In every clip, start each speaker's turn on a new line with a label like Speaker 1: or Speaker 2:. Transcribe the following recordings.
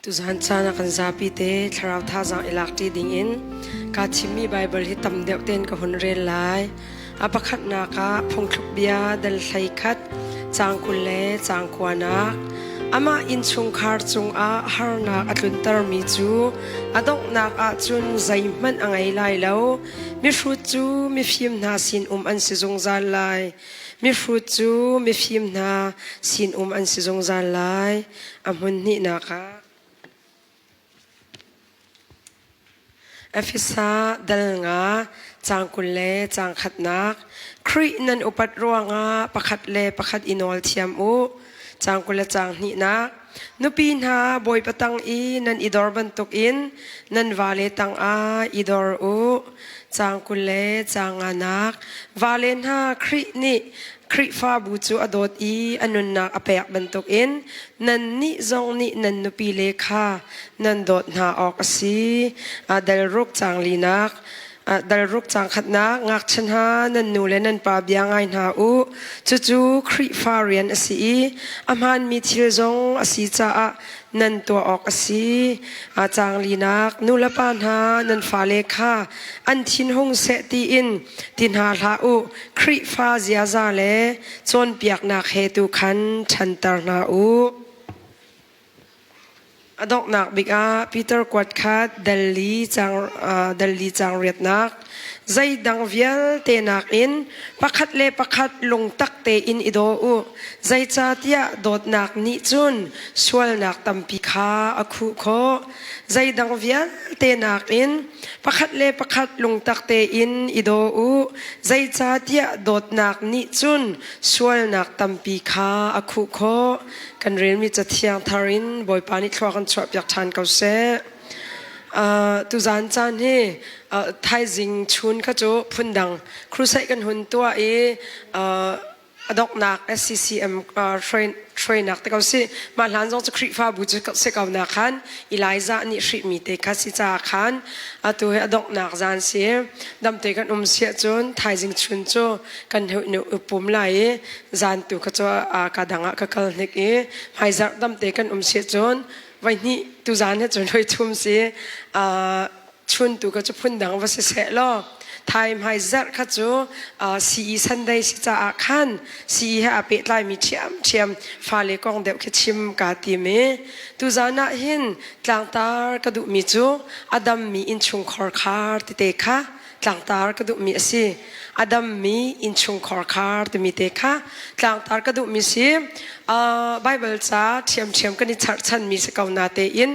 Speaker 1: Tuzan caan ah kan zapi te thlarau thazaang i lak ṭi dingin kaa thimmi Baibal hi tam deuh tein ka hun rel lai. A pakhatnak ah phungthluk bia dal hlei khat caang 20 le caang kuanak. Amah innchungkhar cungah harnak a tluntermi cu a donghnak ah cun zeihmanh a ngei lai lo. Mihrut cu mifim hna sin um an si zungzal lai. Mihrut cu mifim hna sinum an si zungzal lai. A hmun hnihnak ah Efesa dal nga caang 20 le caang khatnak Khrih nan upat ruangah pakhat le pakhat i nawl thiam u. Caang 20 le caang hnihnak Nupi hna Bawipa tang i nan i dor bantukin nan vale tangah i dor u. Caang 20 le caang nganak Vale hna Khrih nih Khrihfabu cu a dawt i a nunnak a pek bantukin nannih zong nih nan nupile kha nan dawt hna awk a si. Dal ruk caang linak Dal ruk caang khatnak ngakchia hna nan nu le nan pa bia ngai hna u. Cucu Khrihfa rian a si i a hmaanmi thil zong a si caah nan tuah awk a si. Caang linak nu le pa hna nan fale kha an thinhung seh tiin ti hna hlah u. Khrihfa ziaza le cawnpiaknak he tu khan ṭhanter hna u. A donghnak bik ah Peter kuat kha dal li caang riatnak zeidang vialte nakin pakhat le pakhat lungtak tein i daw u. Zeicahtiah dawtnak nih cun sualnak tampi kha a khuh khawh. Zeidang vialte nakin pakhat le pakhat lungtak tein i daw u. Zeicahtiah dawtnak nih cun sualnak tampi kha a khuh khawh. Kan relmi cathiang thar in Bawipa nih thlua kan chuahpiak ṭhan ko seh. Tuzaan caan hi thaizing chun kha cu phundang crusade kan hun tuah i a donghnak SCCM hruainak te ko si. Mah hlan zong cu Khrihfabu cu si ko na khan Elijah nih hrihmi te kha si caah khan atu hi a donghnak zan si. Damte kan um siah cun thaizing chun cu kan nu pum lai i zan tu kha cu ka dang ah ka kal hnik i hmaizarh damte kan um si cun voi hnih tu zan he cun voi thum si chun tu kha cu phun dang va si seh law thai hmai zarh kha cu CE Sunday si caah khan CE he aa pehtlaimi ṭhiamṭhiam fale kong deuh khi chim kaa tim i tuzan ah hin tlangtar ka duhmi cu a dammi innchungkhar khar tete kha tlangtar ka duhmi a si. A dammi innchungkhar khar timi te kha tlangtar ka duhmi si. Bible ca ṭhiamṭhiam kan i charhchanmi si ko na tein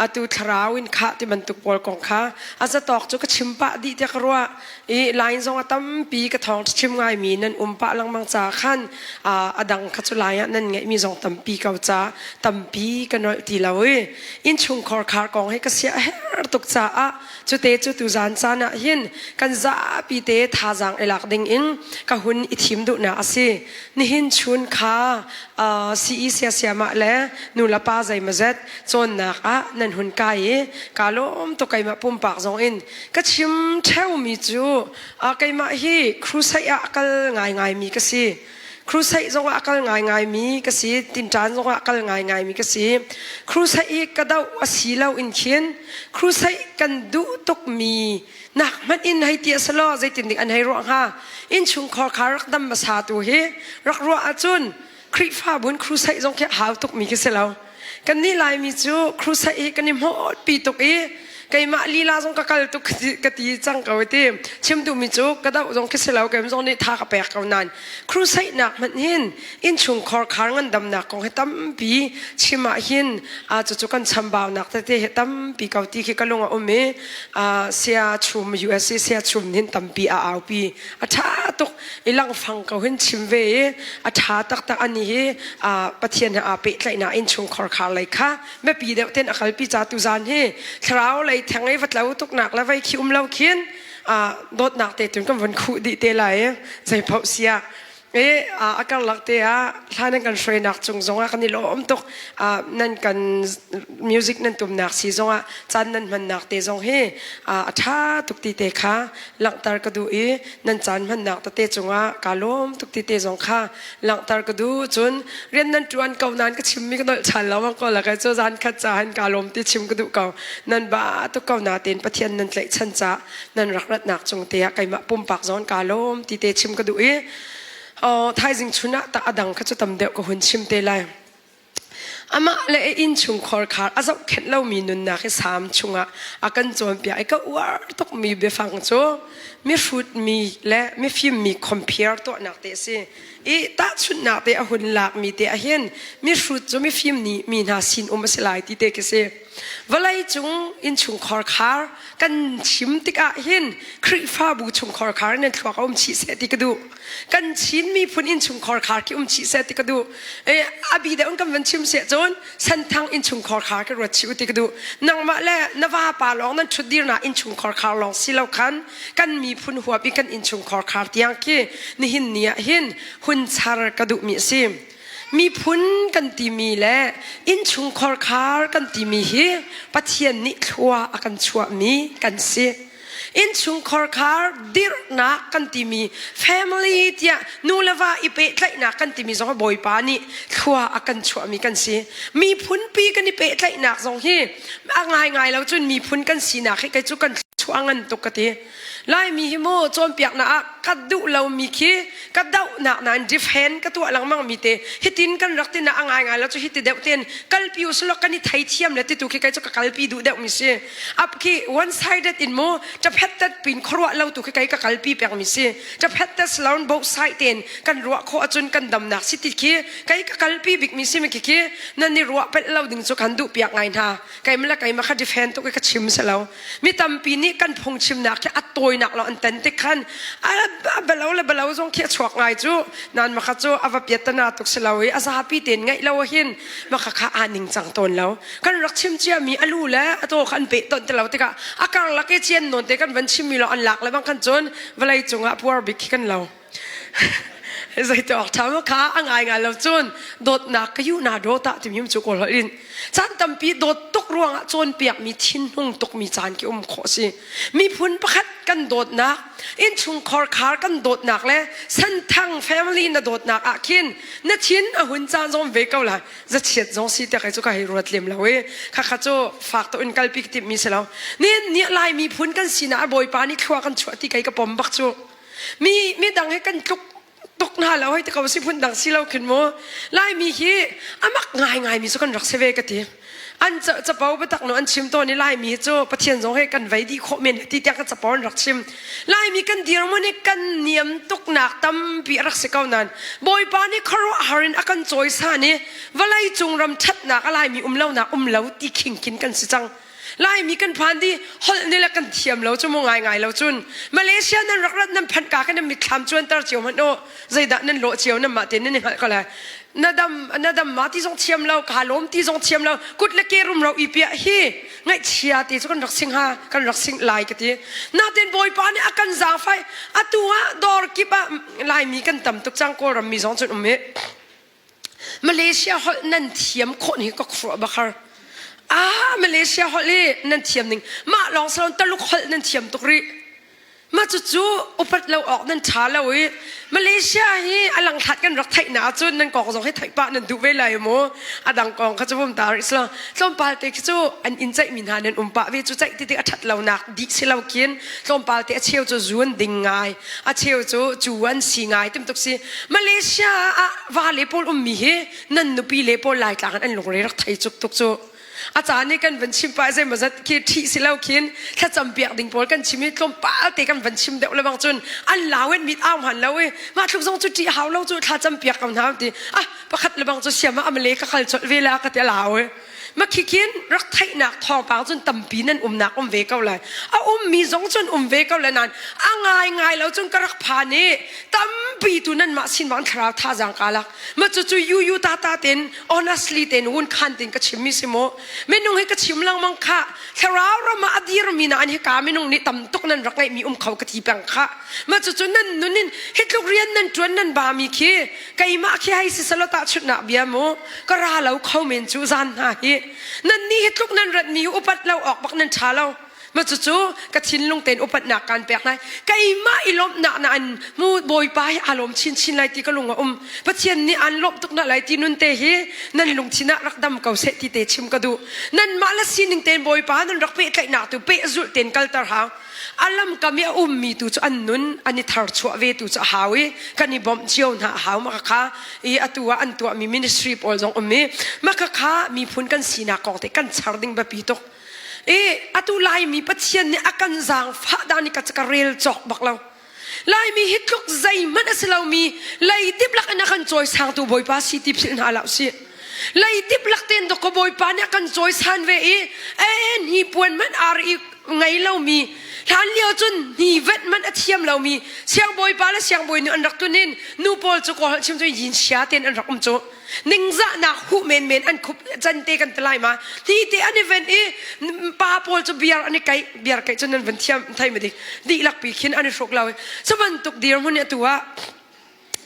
Speaker 1: atu thlarau in khah ti bantuk pawl kong kha a zatawk cu ka chim pah dih tiah ka ruah i line zong a tampi ka thawng chim ngaimi nan um pah lengmang ca khan a dang kha cu lai ah nan ngeihmi zong tampi ko ca tampi ka nolh ti lo i innchungkhar khar kong hi ka sia a herh tuk caah Cute cu tuzan caan ah hin kan zapi te thazaang i lak ding in ka hun i thim duhnak a si. Nihin chun kha CE siasiamah le nu le pa zeimawzet cawnnak ah nan hun kai i kaa lawm tuk keimah pumpak zong in ka chim ṭheumi cu keimah hi crusade ah a kal ngaingaimi ka si. Crusade zongah a kal ngaingaimi ka si, tinṭan zongah a kal ngaingaimi ka si. Crusade i ka doh a si lo in khin crusade kan duh tukmi nak hmanh in hei ti a si law zeitin dik an hei ruah hnga. Innchungkhar kha rak dam hmasa tu hi rak ruah ahcun Khrihfabu in crusade zong khi a hau tukmi khi si lo. Kannih Laimi cu crusade hi kan i hmawtpi tuk i keimah lila zong ka kal tuk ka ti cang ko ti chim duhmi cu ka doh zong khi si lo keim zong nih tha ka pek ko nain crusade nak hmanh hin innchungkhar khar ngandamnak kong hi tampi chim ah hin cucu kan chambaunak tete hi tampi ko ti khi ka lung a um i sia chum USA sia chum hin tampi a aupi a ṭha tuk i langfang ko hin chim ve i a ṭha taktak ani hi Pathian he aa pehtlaihnak innchungkhar khar lei kha biapi deuh ten a kalpi ca tuzan hi thlarau lei theng i va tlo tuknak le vei khi um lo khin dawtnak te tun kan von khuh dih te lai zei paoh siah. E a karlak te ah hla nan kan hruainak cung zongah kan i lawm tuk. Nan kan music nan tumnak si zongah caan nan hmannak te zong hi a ṭha tuk ti te kha langhter ka duh i nan caan hmannak tete cungah kaa lawm tuk ti te zong kha langhter ka duh. Cun rian nan ṭuan ko nain ka chimmi ka nolh ṭhan lo ko la kai cu zan khat ca hin kaa lawm ti chim ka duh ko. Nan ba tuk ko natein Pathian nan tlaihchan ca nan rak ratnak cung te ah keimah pumpak zong kaa lawm ti te chim ka duh i thaizing chun ah tah a dang kha cu tam deuh ka hun chim te lai. Amah le a innchungkhar khar a zohkhenh lomi nunnak hi Salm chungah a kan cawnpiak i ka uar tukmi biafang cu mihrutmi le mifimmi compare tuahnak te a si. I tahchunhnak te a hun lakmi te ahhin mihrut cu mifim nih mi hna sin um a si lai ti te khi si. Vawlei cung innchungkhar khar kan chim tikah hin Khrihfabu chungkhar khar nan thluak a um chih seh ti ka duh. Kan Chin miphun innchungkhar khar khi um chih seh ti ka duh. E, a bi deuh in kan van chim seh cun Senthang innchungkhar khar ka ruat chih u ti ka duh. Nangmah le na vapa lawng nan ṭhut dirnak innchungkhar khar lawng si lo khan kan miphun huap i kan innchungkhar khar tiang khi nihin ni ah hin hun char ka duhmi a si. Miphun kan timi le innchungkhar khar kan timi hi Pathian nih thlua a kan chuahmi kan si. Innchungkhar khar dirhnak kan timi family tiah nu le va i pehtlaihnak kan timi zong Bawipa nih thlua a kan chuahmi kan si. Miphunpi kan i pehtlaihnak zong hi a ngaingai lo cun miphun kan sinak hi kei cu kan chuah ngan tuk ka ti. Laimi hi mu cawnpiaknak ah ka duh lomi khi ka dohnak nain defend ka tuah lengmang mi te hitin kan rak tina a ngai ngai lo cu hiti deuh ten kalpi usulaw kan i theithiam le titu khi kai cu ka kalpi duh deuh mi si ap khi one sided in mu chaphet tat pin khuaruah lo tu khi kai ka kalpi peng mi si chaphet tat salon both side ten kan ruah khawh ahcun kan damnak si ti khi kai ka kalpi bik mi si mi khi khi nan ni ruah pelh lo ding cu kan duh piak ngai hna keimah le keimah kha defend tuk i ka chim si lo mi tampi nih kan phungchimnak khi a tawinak lo an tan tik khan a balo le balo zong khi a chuak ngai cu nan makha cu a va piatana tuk si lo i a zapi tein ngaih lo hin makha kha aa ning cang tawn lo kan rak chim cia mi a lu le a taw kha an peh ton ti lo tikah a karlak i cian nawn te kan van chim mi lo an lak le bang khan cun vawlei cungah puar bik khi kan lo Zeiti awk ṭha maw kha a ngai ngai lo cun dawtnak ka yu na daw tah timi cu kawl holh in caan tampi dawt tuk ruangah cawnpiakmi thinhung tukmi caan khi um khawh si miphun pakhat kan dawtnak innchungkhar khar kan dawtnak le santhang family na dawtnak ah khin na thin a hun caan zong ve ko lai zachiat zong si te kai cu ka hei ruat lem lo i khakha cu fak to in kalpi ka timhmi si lo ni ni lai miphun kan sinak bawipa nih thlua kan chuah ti kai ka pom bak cu Mi midang hi kan tluk tuk hna lo hei ti ko si phun dang si lo khin mu. Laimi hi amak ngaingai mi cu kan rak si ve ka ti. An capo biatak no an chim tawn i Laimi hi cu Pathian zong he kan vei dih khawh men ti tiang kan capo an rak chim. Laimi kan dirhmun hi kan niam tuknak tampi a rak si ko nain Bawipa nih khuaruahhar in a kan cawisan i vawlei cung ram ṭhatnak a Laimi um lonak um lo ti khing khin kan si cang. Laimi kan phan di holh nih le kan thiam lo cu mu ngaingai lo cun Malaysia nan rak rat nan phanh ka kan mitthlam cuanter cio hmanh u zeidah nan lawh cio nan mah tein nan i hngalh ko lai na dam na dam ma ti zong thiam lo ka lawm ti zong thiam lo kut le ke rum ro i piah hi ngaihchia ti cu kan rak sing ha kan rak sing lai ka ti natin bawipa nih a kan zaangfai atu ah dawr kip ah laimi kan tam tuk cang kawlram mi zong cun um i Malaysia holh nan thiam khawh ni ka khuruah bakar. Ah, Malaysia holh hi nan thiam ning. Mah lawng salon Taluk holh nan thiam tuk rih. Mah cucu upat lo awk nan ṭha lo i Malaysia hi a langthlat kan rak theih na ahcun nan kong zong hi theih pah nan duh ve lai mu. A dang kong kha cu vum ta rih silo. Tlawmpal te khi cu an inn ceih mi hna nan um pah ve cu ceih ti tik a ṭhat lo nak dih si lo khin tlawmpal te a cheu cu zuan ding ngai a cheu cu cu an si ngai timtuk si Malaysia ah va le pawl ummi hi nan nupi le pawl laitlang in an lungre rak thei cuk tuk cu a caan nih kan van chim pa zeimawzat khi ṭhih si lo khin thlacam piak ding pawl kan chim i tlawmpal te kan van chim deuh lebang cun an lau in mit au han lo i mah thluk zong cu ṭih hau lo cu thlacam piak ko hna ti ah pakhat lebang cu siam ah amale ka khal colh ve la ka ti a lau i Makhikin rak theihnak thawngpang cun tampi nan umnak um ve ko lai. A ummi zong cun um ve ko lai nain a ngaingai lo cun ka rak phan i tampi. Tampi tu nanmah sin bang thlarau thazaang ka lak. Ma cucu yu yu ta ta ten honestly ten wun khan ten ka chimmi si mu. Minung hi ka chim lengmang kha. Thlarau ram ah a dirmi na an hi ka minung nih tam tuk nan rak ngeihmi um kho ka ti peng kha. Ma cucu nan nun in hi tluk rian nan tuan nan ba mi khi keimah khi hei si salo tahchunhnak bia mu ka ra lo kho men cu zan hna hi. Nan nih hi tluk nan rat mi hi upat lo awk bak nan tha lo. Ma cucu ka thinlung tein upatnak kaan pek lai. Keimah i lawmhnak na an mu Bawipa hi aa lawm chinchin lai ti ka lung a um. Pathian nih aan lawmh tuk na lai ti nun te hi nan lungthin ah rak dam ko seh ti te chim ka duh. Nanmah le sining tein Bawipa nan rak pehtlaihnak tu pehzulh tein kalter hau. A lamkam i a ummi tu cu an nun an i tharchuah ve tu cu a hau i kan i bawmh cio hna a hau. Mah kha i atu ah an tuahmi ministry pawl zong um i mah kha miphun kan sinak kong te kan char ding biapi tuk. I atu Laimi Pathian nih a kan zaangfah dah nih ka ka rel cawk bak lo. Laimi hi tluk zeihmanh a si lomi leidip lak in a kan cawisangtu Bawipa si ti philh hna hlah usih. Leidip lak tein dawk Bawipa nih a kan cawisan ve i ee hnipuan hmanh ar i ngei lomi hlan lio cun hni venh hmanh a thiam lomi siangbawipa le siangbawi nu an rak tun in nu pawl cu kawl chim cu yin sia tein an rak um cu. Ningzahnak huh menmen an khup can te kan ti lai ma hi te an i ven i pa pawl cu biar an i kaih biar kaih cun nan van thiam thai ma dik dihlak pi khin an i hruk lo cu bantuk dirhmun atu ah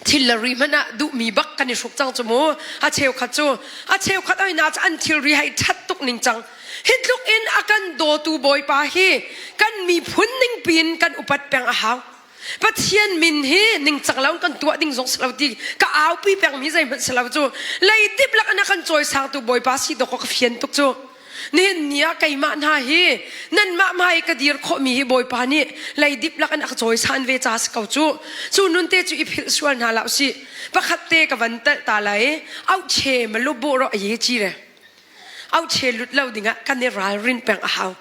Speaker 1: thil le ri hmanh ah duhmi bak kan i hruk cang cu mu a cheukhat cu a cheukhat oi na cu an thilri hai that tuk ning cang hi tluk in a kan dawtu bawipa hi kan miphun ning pin kan upat peng a hau Pathian min hi ningcang lo kan tuah ding zong si lo ti ka aupi pengmi zeihmanh si lo cu leidip lak in a kan cawisangtu Bawipa si dawk ka fian tuk cu nihin ni ah keimah hna hi nanmah hmai ka dir khawhmi hi Bawipa nih leidip lak in a ka cawisan ve ca si ko cu cu nun te cu i philh sual hna hlah usih pakhat te ka van telh ta lai auche malubu ro a ye chi re auche lut lo dingah kan i ralrin peng a hau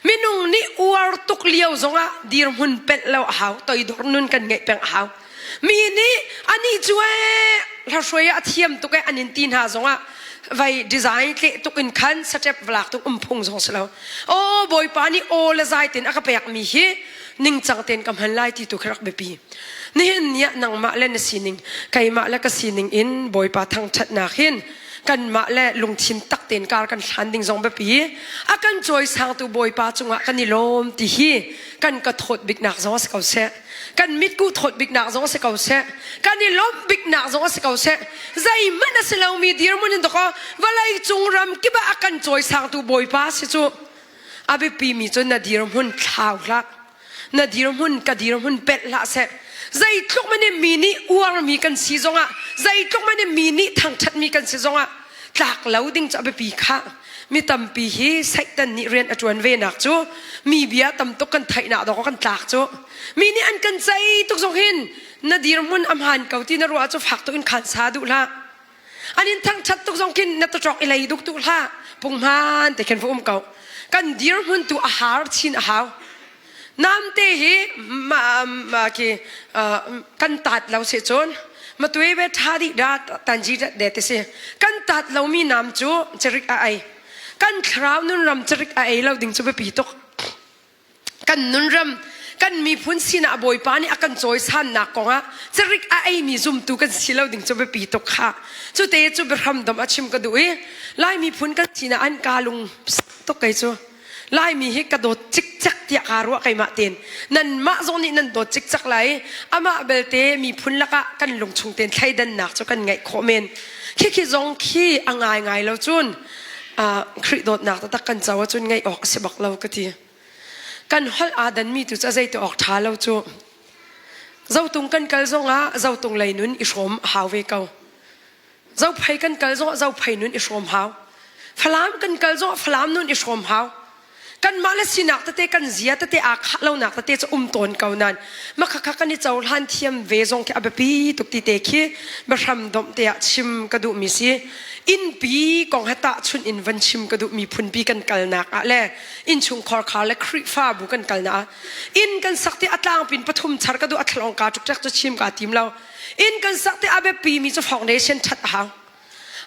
Speaker 1: minung nih uar tuk lio zongah dirhmun pelh lo a hau toidor nun kan ngeih peng a hau mi nih anih cu ee hlahruai ah a thiam tuk ee an in ti hna zongah vai design tleh tuk in khan step vlak tuk um phung zong si lo aw bawipa nih aw le zai ten a ka pek mi hi ningcang ten ka hman lai ti tu khi rak biapi nihin ni ah nangmah le na sining keimah le ka sining in bawipa thangṭhatnak hin kanmah le lungthin tak tein kar kan hlan ding zong biapi a kan cawisangtu bawipa cungah kan i lawm ti hi kan ka thawt biknak zong a si ko seh kan mitku thawt biknak zong a si ko seh kan i lawmh biknak zong a si ko seh zeihmanh a si lomi dirhmun in dakaw vawlei cung ram kip ah a kan cawisangtu bawipa si cu a biapi mi cu na dirhmun thlau hlah na dirhmun ka dirhmun pelh hlah seh zeitluk man in mi nih uarmi kan si zongah zeitluk man in mi nih thangṭhatmi kan si zongah tlak lo ding cu a biapi kha mi tampi hi Satan nih rian a ṭuan ve nak cu mi bia tam tuk kan theihnak dawk kan tlak cu mi nih an kan cei tuk zong hin na dirhmun a hmaan ko ti na ruah cu fak tuk in khan sa duh hlah an in thangṭhat tuk zong khin na tawṭawk i lei duk tu hlah punghman te khin va um ko kan dirhmun tu a har chin a hau namte hi ma, ma ki kan tat lo se cun ma tuai ve tha di da tanji de te si kan tat lo mi nam cu charik a ai kan thlarau nun ram charik a ei lo ding cu biapi tuk Kan nunram, kan miphun sinah Bawipa nih a kan cawisannak kongah carik a eimi zumtu kan si lo ding cu biapi tuk kha. Cute cu biahram dom a chim ka duh i Lai miphun kan sinah an ka lung tuk kei cu. Laimi hi ka dawt cikcek tiah kaa ruah keimah tein. Nanmah zong nih nan dawt cikcek lai. Amah belte miphun lakah kan lungchung tein thleidannak cu kan ngeih khawh men. Khikhi zong khi a ngaingai lo cun Khrih dawtnak taktak kan co ahcun ngeih awk a si bak lo ka ti. Kan holh aa danmi tu cu a zeiti awk ṭha lo cu. Zotung kan kal zongah zotung lei nun i hrawm a hau ve ko. Zophei kan kal zongah zophei nun i hrawm hau. Falam kan kal zongah Falam nun i hrawm hau. Kanmah le sinak tete kan zia tete aa khah lonak tete cu um tawn ko nain makhakha kan i cohlan thiam ve zong khi a biapi tuk ti te khi biahram domh te ah chim ka duhmi si. Innpi kong he tahchunh in van chim ka duhmi phunpi kan kalnak ah le innchungkhar khar le Khrihfabu kan kalnak ah inn kan sak ti a tlangpin pathum char ka duh a thlong ka tuk cu chim ka tim lo. Inn kan sak ti a biapi mi cu foundation that a hau.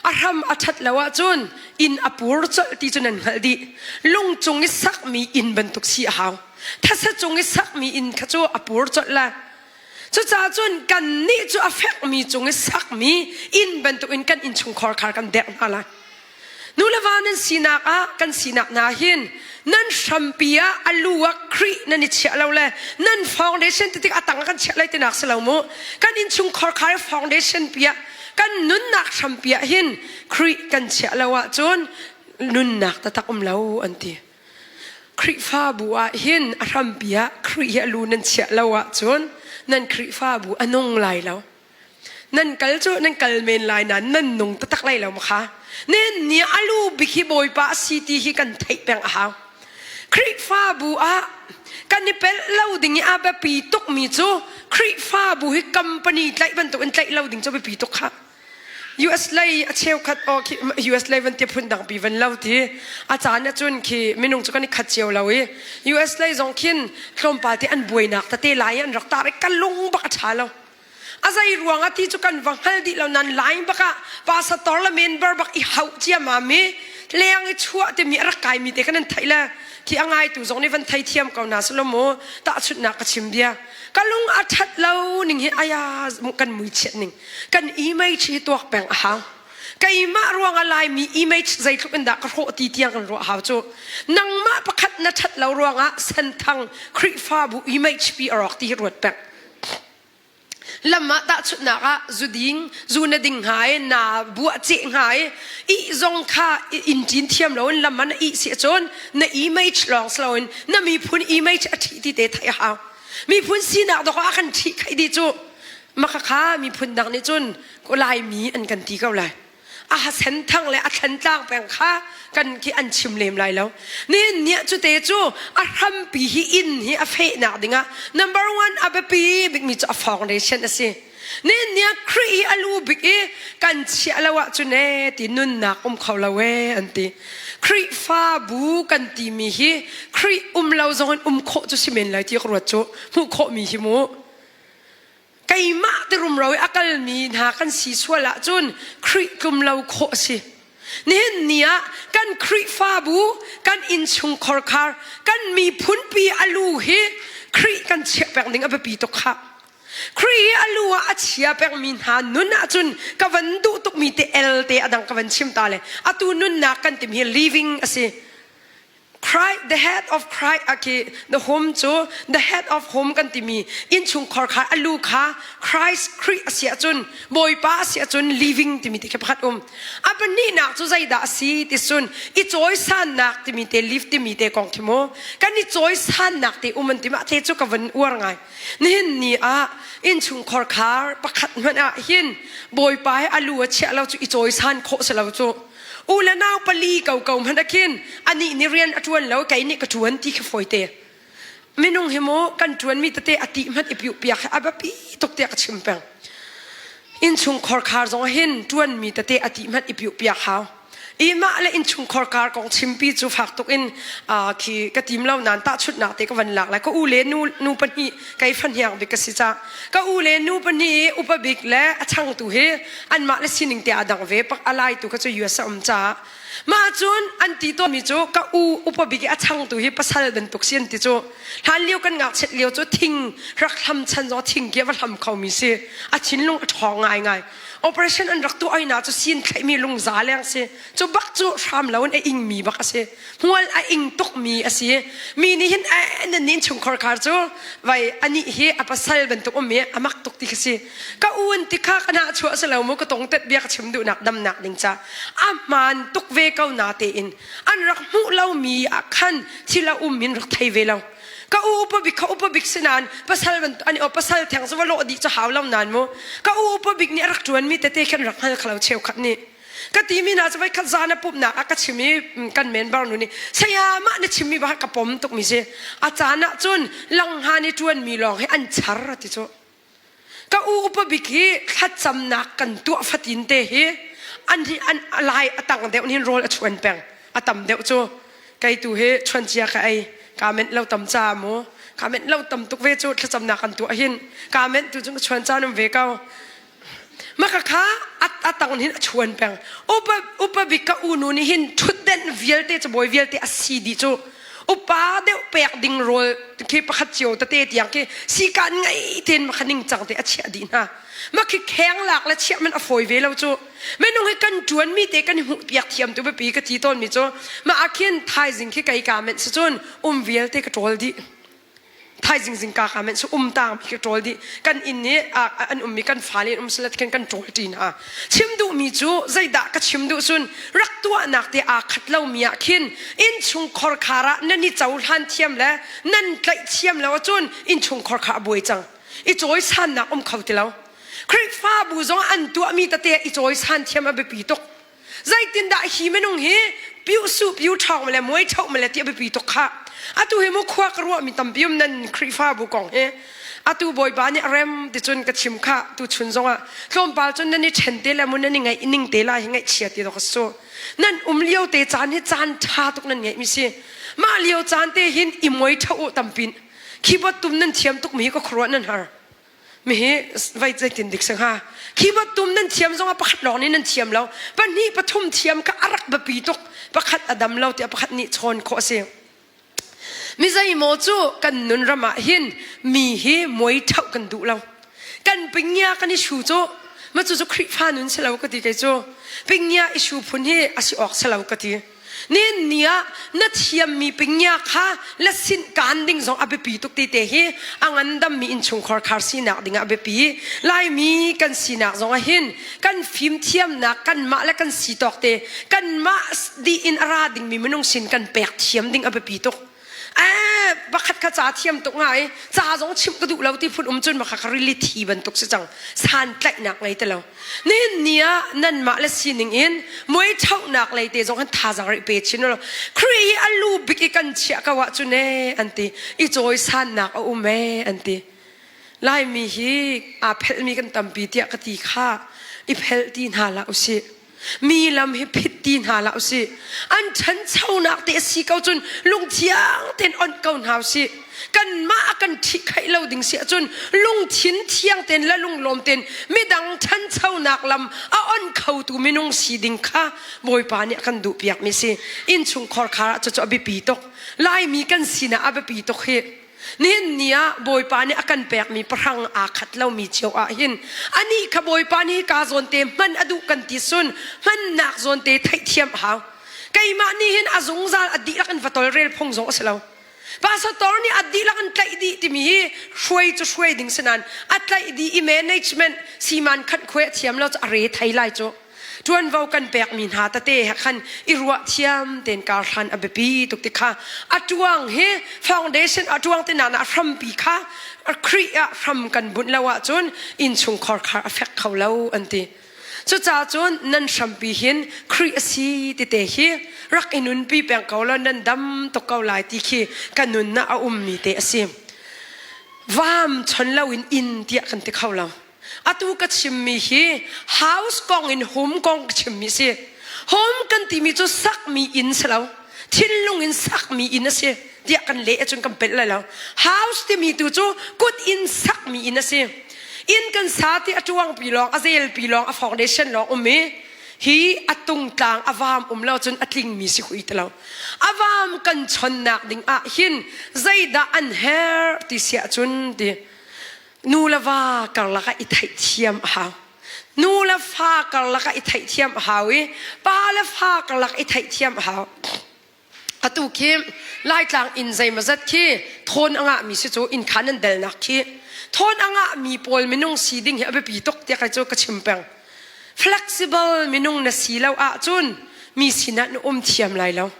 Speaker 1: A hram a ṭhat lo ahcun inn a pur colh ti cu nan hngalh dih. Lung cung i sakmi inn bantuk si a hau. Thasa cung i sakmi inn kha cu a pur colh lai. Cucaah cun kannih cu a fekmi cung i sakmi inn bantukin kan innchungkhar khar kan derh hna lai. Nu le va nan sinak ah kan sinak hna hin nan hrampi ah a lu ah Khrih nan i chiah lo le nan foundation titik a tang ah kan chiah lai tinak si lo mu. Kan innchungkhar khar foundation pi ah kan nunnak hrampi ah hin Khrih kan chiah lo ahcun nunnak taktak um lo an ti. Khrihfabu ah hin a hrampi ah Khrih hi a lu nan chiah lo ahcun nan Khrihfabu a nung lai lo. Nan kal cu nan kal men lai nain nan nung taktak lai lo ma kha. Nen ni a lu bik hi Bawipa a si ti hi kan theih peng a hau. Khrihfabu ah kan i pelh lo ding i a biapi tukmi cu Khrihfabu hi company tlaih bantuk in tlaih lo ding cu biapi tuk kha. US lei a cheukhat aw khi US lei van ti phun dang pi van lo ti a caan ahcun khi minung cu kan i khat cio lo i US lei zong khin tlawmpal te an buainak tete lai an rak tar i ka lung bak a ṭha lo a zei ruang ah ti cu kan va hngal dih lo nan lai bak ah pastor le member bak i hauh ciammam i leng i chuah timi a rak kaimi te kan an theih le khi a ngaitu zong nih van thei thiam ko hna selaw mu tahchunhnak ka chim bia ka lung a ṭhat lo ning hi aya kan mui chiat ning kan image hi tuak peng a hau keimah ruangah laimi image zeitluk in dah ka hrawh ti tiang kan ruah hau cu nangmah pakhat na ṭhat lo ruangah senthang Khrihfabu image pi a rawk ti hi ruat peng lam ah tahchunhnak ah zu ding zu na ding hnga i na buah ceh hnga i ih zong kha in ṭin thiam loin lam ah na ih si ahcun na image lawng si loin na miphun image a ṭhi ti te theih a hau miphun sinak dawk ah a kan ṭhih khaih dih cu Makhakha miphun dang nih cun Laimi an kan ti ko lai. A senthang le a thlantlang peng kha kan khi an chim lem lai lo. Nihin ni cu te cu a hrampi hi inn hi a fehnak dingah number one a biapi bikmi cu a foundation a si. Nihin ni ah Khrih hi a lu bik i kan chiah lo ahcun ee ti nunnak um kho lo ee an ti. Khrihfabu kan timi hi Khrih um lo zong in um khawh cu si men lai ti ka ruat cu hmuh khawhmi hi mu. Keimah ti rumro i a kalmi hna kan si sual ahcun Khrih tlum lo khawh a si. Nihin ni ah kan Khrihfabu, kan innchungkhar khar, kan miphunpi a lu hi Khrih kan chiah peng ding a biapi tuk khah. Khrih hi a lu ah a chia pengmi hna nun ahcun ka van duh tukmi te el te a dang ka van chim ta le atu nunnak kan timi hi living a si. Christ, the head of Christ aki the home cu the head of home kan timi innchungkhar kha a lu kha Christ Khrih a si ahcun Bawipa a si ahcun living timi ti khi pakhat um a pahnihnak cu zeidah a si ti cun i cawisannak timi te live timi te kong khi mu kan i cawisannak te um an ti mah te cu ka van uar ngai nihin ni ah innchungkhar khar pakhat hmanh ah hin Bawipa he a lu a chiah lo cu i cawisan khawh si lo cu U le nau pali ko ko hmanh ah khin anih nih rian a ṭuan lo kei nih ka ṭuan ti khi fawite. Minung hi mu kan ṭuanmi tete a tih hmanh i piuh piak hi a biapi tuk tiah ka chim peng. Innchungkhar khar zong hin ṭuanmi tete a tih hmanh i piuh piak hau. I mah le innchungkhar kar kong chimpi cu fak tuk in khi ka tim lo nain tahchunhnak te ka van lak lai. Ka u le nu nu pahnih kei fahniang bik ka si cah. Ka u le nu pahnih i upa bik le a changtu hi anmah le sining te aa dang ve pak a lai tu kha cu US a um caah mah cun an ti tawnmi cu ka u upa bik i a changtu hi pasal bantuk si an ti cu hlan lio kan ngakchiat lio cu thing rak hlam chan zong thing ki a va hlam khomi si a thinlung a ṭhawng ngaingai operation an rak tuah na cu sin thlaihmi lungza leng si cu bak cu hram lo in a ingmi bak a si hmual a ing tukmi a si mi nih hin nan nin chungkhar khar cu vai anih hi a pasal bantuk um i a mak tuk ti kha si ka un ti kha ka nah chuah si lo mu ka tong tet bia ka chim duhnak damnak ding ca a hmaan tuk ve ko na tein an rak hmuh lo mi ah khan thil a um in rak thei ve lo ka u upa bik ka upa bik sinan pasal ban ani o pasal theng chu va lawh dih chu hau lo nan mu ka u upa bik nih a rak tuan mi tete khan rak hngal khalo cheukhat nih ka timi na cu voikhat zan a pumhnak ah ka chim i kan member nu nih saya mah na chimmi ba ka pom tukmi si a caan ah cun langhngan i ṭuanmi lawng hi an char ti cu ka u upa bik hi thlacamnak kan tuah fatin te hi an hi an lai a tang deuh hin rawl a chuan peng a tam deuh cu kei tu hi chuan cia ka ei ka menh lo tam ca mu ka menh lo tam tuk ve cu thlacamnak kan tuah hin ka menh tu cu ka chuan caan um ve ko Maka kha a tang hin a chuan peng. Upa upa bik ka unu nih hin thutden vialte cabawi vialte a si dih cu. Upa deuh pek ding rawl khi pakhat cio tete tiang khi sikan ngei tein makha ning cang te a chiah dih hna. Mah khi kheng lak le chiah man a fawi ve lo cu. Minung hi kan ṭuan mi te kan hmuh piak thiam tu biapi ka ti tawn mi cu mah ah khin thaizing khi kei ka menh si cun um vialte ka ṭawl dih. Thaizing zingka ka menh cu um tang mi ka ṭawl dih. Kan inn i an um mi kan fale an um sila khin kan ṭawl ṭi hna. Chim duh mi cu zeidah ka chim duh cun rak tuahnak te aa khat lo mi ah khin innchung khorkhar ah nan i cohlan thiam le nan tlaih thiam lo ahcun innchung khorkhar a buai cang. I cawisannak um kho ti lo. Khrihfabu zong an tuahmi tete i cawisan thiam a biapi tuk. Zeitindah hi minung hi piu su piu ṭhawng le muai ṭhoh le ti a biapi tuk khah. Atu hi mu khua ka ruahmi tampi um nan Khrihfabu kong hi. Atu Bawipa nih a rem ti cun ka chim khah tu chun zongah tlawmpal cun nan i ṭhen te le mu nan i ngaih ning te lai hi ngaihchia ti dawk a si. Nan um lio te caan hi caan ṭha tuk nan ngeih mi si. Mah lio caan te hin i muai ṭhoh u tampin. Keyboard tum nan thiam tuk mi hi ka khuaruah nan har. Mihi vai zeitin dik sing ha. Keyboard tum nan thiam zong ah pakhat lawng nih nan thiam lo. Pahnih pathum thiam ka arak biapi tuk. Pakhat a dam lo tiah pakhat nih chawn khawh a si. Mi zeimaw cu kan nun ram ah hin mi hi muai ṭhoh kan duh lo. Kan pingia kan i shu cu ma cu cu Khrihfa nun si lo ka ti kei cu. Pingia i shu phun hi a si awk si lo ka ti. Nin ni ah na thiammi pingia kha la sin kaan ding zong a biapi tuk ti te hi a ngandammi innchungkhar khar sinak ding ah a biapi. Laimi kan sinak zong ah hin kan fimthiamnak kanmah le kan si tawk te kanmah dih in a ra dingmi minung sin kan pek thiam ding a biapi tuk. Eh, pakhat kha ca thiam tuk nga i ca zong chimh ka duh lo ti phun um cun maka kha rili thi bantuk si cang san tlaihnak ngei ti lo nihin ni ah nanmah le sining in muai ṭhohnak lei te zong han thazaang rih pe chin lo Khrih hi a lu bik i kan chiah ko ah cun e an ti i cawi sannak a um e an ti Laimi hi aa phelhmi kan tampi tiah ka ti kha i phelh ti hna hlah usih Mi lam hi phit ti hna hlah usih. An ṭhanchonak te a si ko cun lungthiang tein onh ko hna usih. Kanmah a kan ṭhihkhaih lo ding si ahcun lungthin thiang tein le lunglawm tein midang ṭhanchonak lam a onh khotu minung si ding kha Bawipa nih a kan duhpiakmi si. Innchungkhar khar ah cucu a biapi tuk. Laimi kan sinah a biapi tuk hi. Nihin ni ah Bawipa nih a kan pekmi pahrang aa khat lomi cio ah hin anih kha Bawipa nih ka zawn te hman a duh kan ti sun hmannak zawn te theihthiam a hau. Keimah nih hin a zungzal a dihlak in va tolrel phung zong a si lo. Pastor nih a dihlak in tlaih dih timi hi hruai cu hruai ding si nain a tlaih dih i management siman khat khuai a thiam lo cu a re thai lai cu. Ṭuanvo kan pekmi hna tete he khan i ruah thiam tein kar hlan a biapi tuk ti kha a ṭuang hi foundation a ṭuang te na hrampi kha Khrih ah hram kan bunh lo ahcun innchungkhar khar a fek kho lo an ti. Cucaah cun nan hrampi hin Khrih a si tete hi rak i nunpi peng ko law nan dam tuk ko lai ti khi ka nunnak a ummi te a si. Vaam chon loin inn tiah kan ti kho lo. Atu ka chimmi hi house kong in home kong ka chimmi si. Home kan timi cu sakmi inn si lo. Thinlung in sakmi inn a si tiah kan leh ahcun kan pelh lai lo. House timi tu cu kut in sakmi inn a si. Inn kan sa ti a tuangpi lawng, a zelpi lawng, a foundation lawng um i hi a tungtlang a vaam um lo cun a tlingmi si hui ti lo. A vaam kan chonnak ding ah hin zeidah an herh ti si ahcun ti Nu le va karlak ah i theihthiam a hau. Nu le fa karlak ah i theihthiam a hau i pa le fa karlak i theihthiam a hau. Atu khi Laitlang inn zeimawzat khi thawn a ngahmi si cu inn khan an delnak khi thawn a ngahmi pawl minung si ding hi a biapi tuk tiah kai cu ka chim peng. Flexible minung na si lo ahcun mi sinah na um thiam lai lo.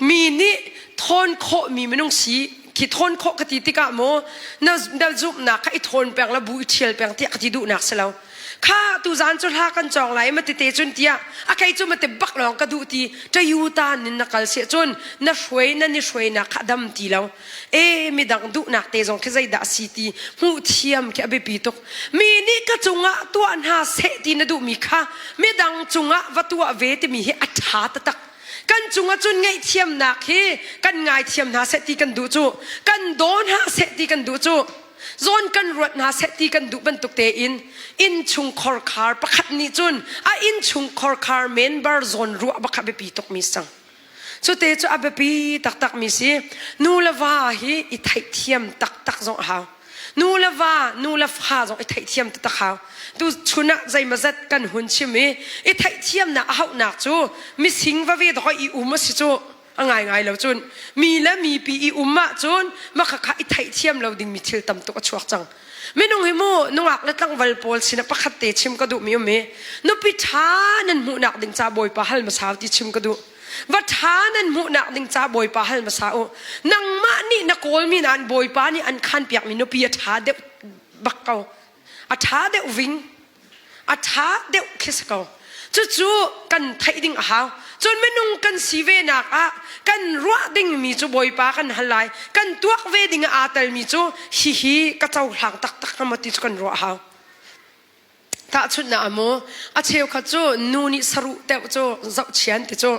Speaker 1: Mi nih thawn khawhmi minung si khi thawn khawh ka ti tikah maw na, na zumhnak kha i thawn peng la bu i ṭhial peng tiah ka ti duhnak si lo. Kha tuzaan cu hla kan cawng lai ma tete cun tiah a kei cu mate bak lawng ka duh ti ṭayuta nin na kal siah cun na hruai na ni hruainak kha dam ti lo. E midang duhnak te zong khi zeidah si ti hmuh thiam khi a biapi tuk. Mi nih ka cungah tuah hna seh ti na duhmi kha midang cungah va tuah ve timi hi a ṭha taktak. Kan cungah cun ngaihthiamnak hi kan ngaithiam hna seh ti kan duh cu kan daw hna seh ti kan duh cu zawn kan ruat hna seh ti kan duh bantuk tein innchung khorkhar pakhat nih cun a innchung khorkhar member zawn ruah bak kha biapi tukmi sang. Cute cu a biapi taktak mi si. Nu le va hi i theihthiam taktak zong a hau. Nu le va, nu le fa zong i theihthiam taktak hau. Tu chun ah zeimazat kan hun chim i i theihthiamnak a hauhnak cu mising va ve dawh i um a si cu a ngaingai lo cun mi le mipi i um ahcun makhakha i theihthiam lo dingmi thil tam tuk a chuak cang. Minung hi mu nungak le tlangval pawl sinah pakhat te chim ka duhmi um i nupi ṭha nan hmuhnak ding ca Bawipa hal hmasa ti chim ka duh. Va ṭha nan hmuhnak ding ca Bawipa hal hmasa u. Nangmah nih na kawlmi nain Bawipa nih an khanpiakmi nupi a ṭha deuh bak ko. A ṭha deuh ving. A ṭha deuh khi si ko. Cucu kan theih ding a hau. Cun minung kan si ve nak ah kan ruah dingmi cu Bawipa kan hal lai. Kan tuak ve ding ah aa telmi cu hihi ka cohlang taktak hnga maw ti cu kan ruah a hau. Tahchunhnak ah mu, a cheukhat cu nu nih saruh teuh cu zohchian ti cu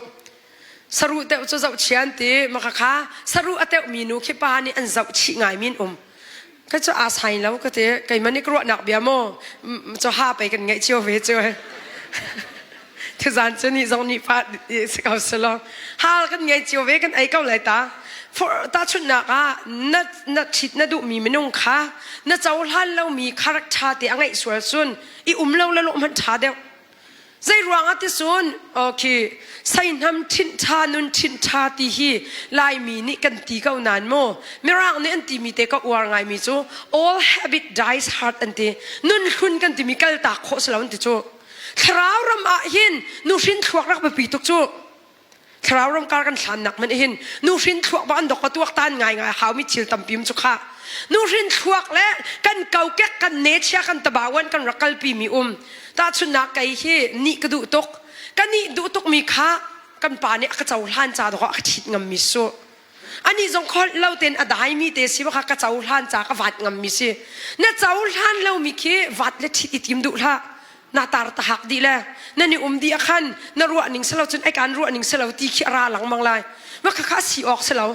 Speaker 1: saruh teuh cu zohchian ti makhakha saruh a teuhmi nu khi pa nih an zohchih ngaimi an um. Ka cu aa sai lo ka ti keimah nih ka ruahnak bia maw cu ha pei kan ngeih cio ve cu. Tuzaan cu nih zong nih pa si ko selaw hal kan ngei cio ve kan ei ko lai ta. Tahchunhnak ah na na ṭhit na duhmi minung kha na cohlan lomi character te a ngeih sual cun i um lo le lawh hmanh ṭha deuh. Zei ruangah ti cun okay seihnam ṭhinh ṭha nun ṭhinh ṭha ti hi Laimi nih kan ti ko nain maw Mirang nih an timi te ka uar ngaimi cu all habit dies hard an ti nun hlun kan timi kaltak khawh si lo an ti cu thlarau ram ah hin nuhrin thluak rak biapi tuk cu thlarau ram kar kan hlannak man hin nuhrin thluak ba an dok ka tuak tan ngai ngai haumi thil tampi um cu kha nuhrin thluak le kan kokek kan nechia kan tabawan kan rak kalpi mi um tahchunnak kei hi ni ka duh tuk ka nih duh tuk mi kha kan pa nih a ka cohlan ca dok ah ka ṭhit ngam mi su ani zong kholh lo ten a dai mi te si kha ka cohlan ca ka vat ngam mi si na cohlan lo mi khi vat le ṭhit i tim duh hlah na tar ta hak dih le na ni um dih khan na ruah ning selo cun ai kan ruah ning selo ti khi ra langmang lai ma kha kha si awk selo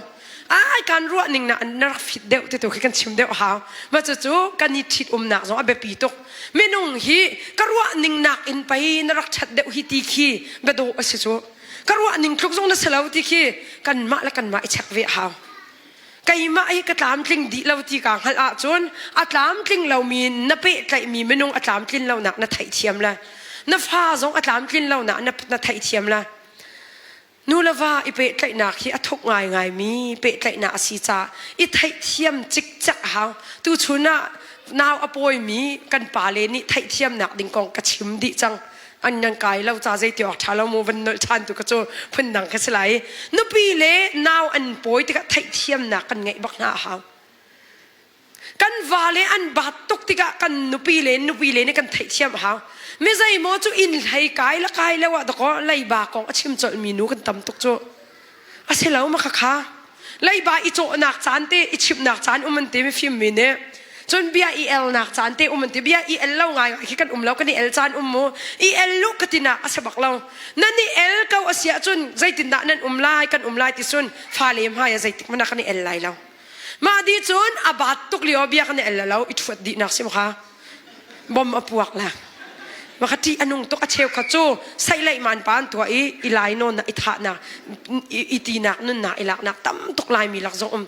Speaker 1: ai kan ruah ning na na rak fit deuh te tu khi kan chim deuh hau ma cu cu kan i ṭhit umnak zong a biapi tuk minung hi ka ruah ning nak in pei na rak ṭhat deuh hi ti khi biadawh a si cu ka ruah ning tluk zong na si lo ti khi kanmah le kanmah i check ve hau keimah hi ka tlamtling dih lo ti kaa hngalh ahcun a tlamtling lomi na pehtlaihmi minung a tlamtlin lonak na theihthiam le na fa zong a tlamtlin lonak na, na theihthiam le nu le va i pehtlaihnak hi a thuk ngaingaimi pehtlaihnak a si caah i theihthiam cikcek a hau tuchun ah nau a pawimi kan pale nih theihthiamnak ding kong ka chim dih cang an nan kai lo ca zei ti awk ṭha lo mu van nolh ṭhan tu ka cu phundang ka si lai nupi le nau an pawi tikah theihthiamnak kan ngeih bak hna a hau kan va le an baat tuk tikah kan nupi le nupi le nih kan theihthiam a hau mi zeimaw cu inn hlei kai la kai lo ah dakaw leiba kong a chim colh mi nu kan tam tuk cu a si lo ma khakha leiba i cawhnak caan te i chimhnak caan um an ti mifim mi nih cun bia i elnak caan te um an ti bia i el lo ngai ngai khi kan um lo kan i el caan um mu i el lu ka tina a si bak lo nan i el ko a si ahcun zeitindah nan um lai kan um lai ti cun fale hmai ah zeitik hmanh ah kan i el lai lo mah di cun a baat tuk lio bia kan i el lo i ṭhuat dih nak sim kha bom a puak la maka ṭih a nung tuk a cheukhat cu seileih man pa an tuah i i lai nawn i thahnak i tinak nunnak i laknak tam tuk laimi lak zong um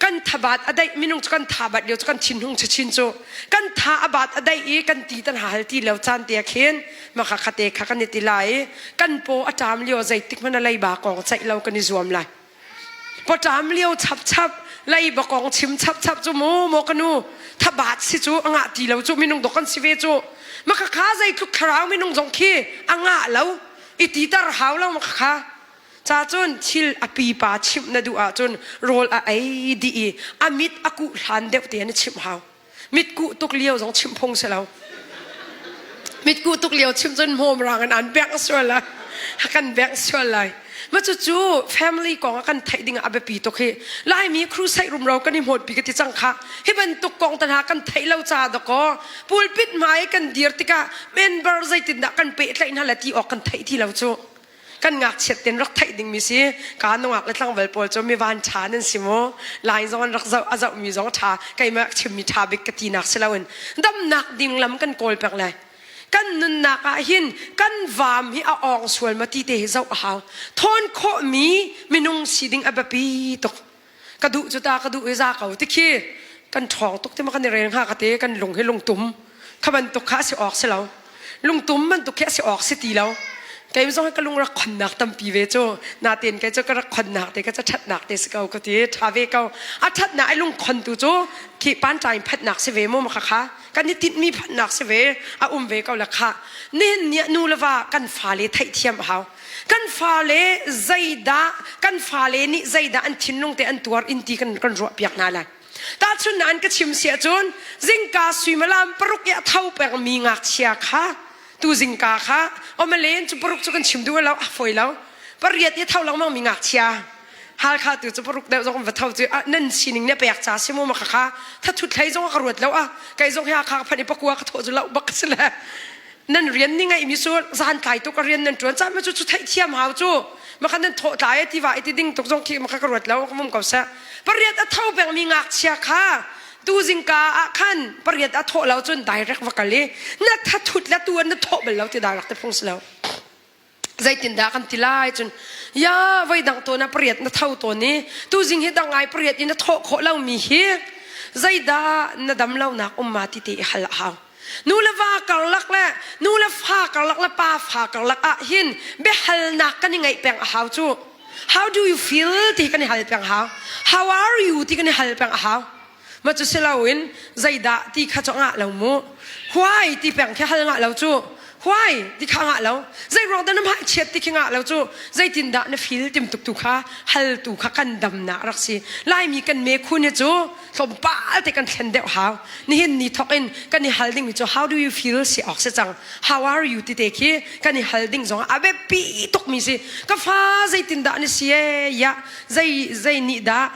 Speaker 1: kan thabat a daih minung cu kan thabat lio cu kan thinhung chachin cu kan tha a bat a daih i kan ti tan hal ti lo caan te khin maka khate kha kan i ti lai i kan paw a ṭam lio zeitik hmanh a leiba kong ceih lo kan i zuam lai Pawṭam lio chapchap lei bakong chim chapchap cu mu maw ka nu thabat si cu a ngah ti lo cu minung dok kan si ve cu maka kha zeitluk thlarau minung zong khi a ngah lo i titar hau lo maka kha ca cun thil a pipa chimh na duh ahcun rawl a ei dih i a mit a kuh hlan deuh te na chimh hau mitkuh tuk lio zong chimh phung si lo mitkuh tuk lio chimh cun hmawm rang in an bengh sual lai kan bengh sual lai ma cucu family kong ah kan theih ding ah a biapi tuk hi laimi crusade rumro kan i hmawt pi ka ti cang kha hi bantuk kong tan ha kan theih lo ca dakaw pulpit hmai kan dir tikah member zeitindah kan pehtlaih hna le ti awk kan theih ti lo cu Kan ngakchiat ten rak theih dingmi si. Ka nungak le tlangval pawl cu mi van ṭha nan si mu. Lai zong an rak zoh, a zohmi zong ṭha. Keimah chimmi ṭha bik ka tinak si loin damnak ding lam kan kawl pek lai. Kan nunnak ah hin kan vaam hi a awng sual ma ti te hi zoh a hau. Thawn khawhmi minung si ding a biapi tuk. Ka duh cu ta ka duh i za ko ti khi kan ṭhawng tuk ti ma kan i rel hnga ka te kan lung hi lungtum kha bantuk kha a si awk si lo. Lungtum bantuk khi a si awk si ti lo. Kei zong hi ka lung rak khonnak tampi ve cu. Natin kei cu ka rak khonnak te ka ca ṭhatnak te si ko ka ti. Ṭha ve ko. A ṭhatnak ai lung khon tu cu khi panṭai phatnak si ve mu ma kha kha. Kan i tinhmi phatnak si ve. A um ve ko la kha. Nihin ni ah nu le va kan fale theihthiam a hau. Kan fale zeidah kan fale nih zeidah an thinlung te an tuar in ti kan kan ruah piak hna lai. Tahchunhnak an ka chim si ahcun zingka suimilam paruk i a tho pengmi ngakchia kha tu zingka kha omalen cu paruk cu kan chim duh lo a fawi lo pariat i tho lengmang mi ngakchia Halkha tu cu paruk deuh zong va tho cu nan sining ne pek ca si mu ma kha thathut hlei zong ka ruat lo a kei zong hi kha phan i pakua ka tho cu lo bak si le nan rian ni ngai mi cu zan tlai tuk a rian nan tuan ca ma cu cu theih thiam hau cu ma kha nan thawh tlai ti wa ti ding tuk zong khi ma kha ka ruat lo ka mum ko seh pariat a tho peng mi ngakchia kha tu zingka ah khan pariat a thawh lo cun direct va kal i na thathut le tu na thawh bal lo ti direct te phung si lo zeitindah kan ti lai cun ya voi dang tawn ah pariat na tho tawn i tuzing hi dang ngai pariat in na thawh khawh lo mi hi zeidah na dam lonak um ma ti te i hal a hau nu le va karlak le nu le fa karlak le pa fa karlak ah hin biahalnak kan i ngeih peng a hau cu how do you feel ti kan i hal peng hau how are you ti kan i hal peng a hau ma cu si loin zeidah ti kha cu ngah lo mu why ti peng khi hal ngah lo cu why ti kha ngah lo zei ruang dah na hmai chiat ti khi ngah lo cu zeitindah na feel tim tuk tu kha hal tu kha kan damnak rak si laimi kan me khun hi cu tlawmpal te kan thlen deuh hau nihin ni thok in kan i hal ding mi cu how do you feel si awk si cang how are you ti te khi kan i hal ding zong a biapi tuk mi si ka fa zeitindah na si e ya zei zei nih dah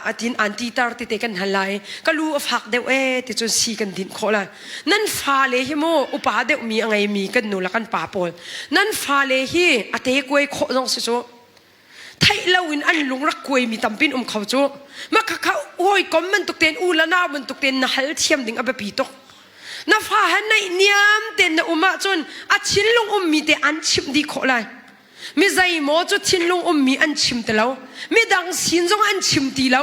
Speaker 1: atin an ti tar ti te kan hal lai ka lu a fak deuh e ti cun si kan dinh khawh lai nan fale hi mu upa deuh mi a ngei mi kan nu le kan pa pawl nan fale hi a te kuai khawh zong si cu theih loin an lung rak kuaimi tampin um kho cu mah khakha hawikom bantuk tein u le nau bantuk tein na hal thiam ding a biapi tuk na fa he naih niam tein na um ahcun a thinlung ummi te an chimh dih khawh lai mi zeimaw cu thinlung ummi an chim ti lo midang sin zong an chim ti lo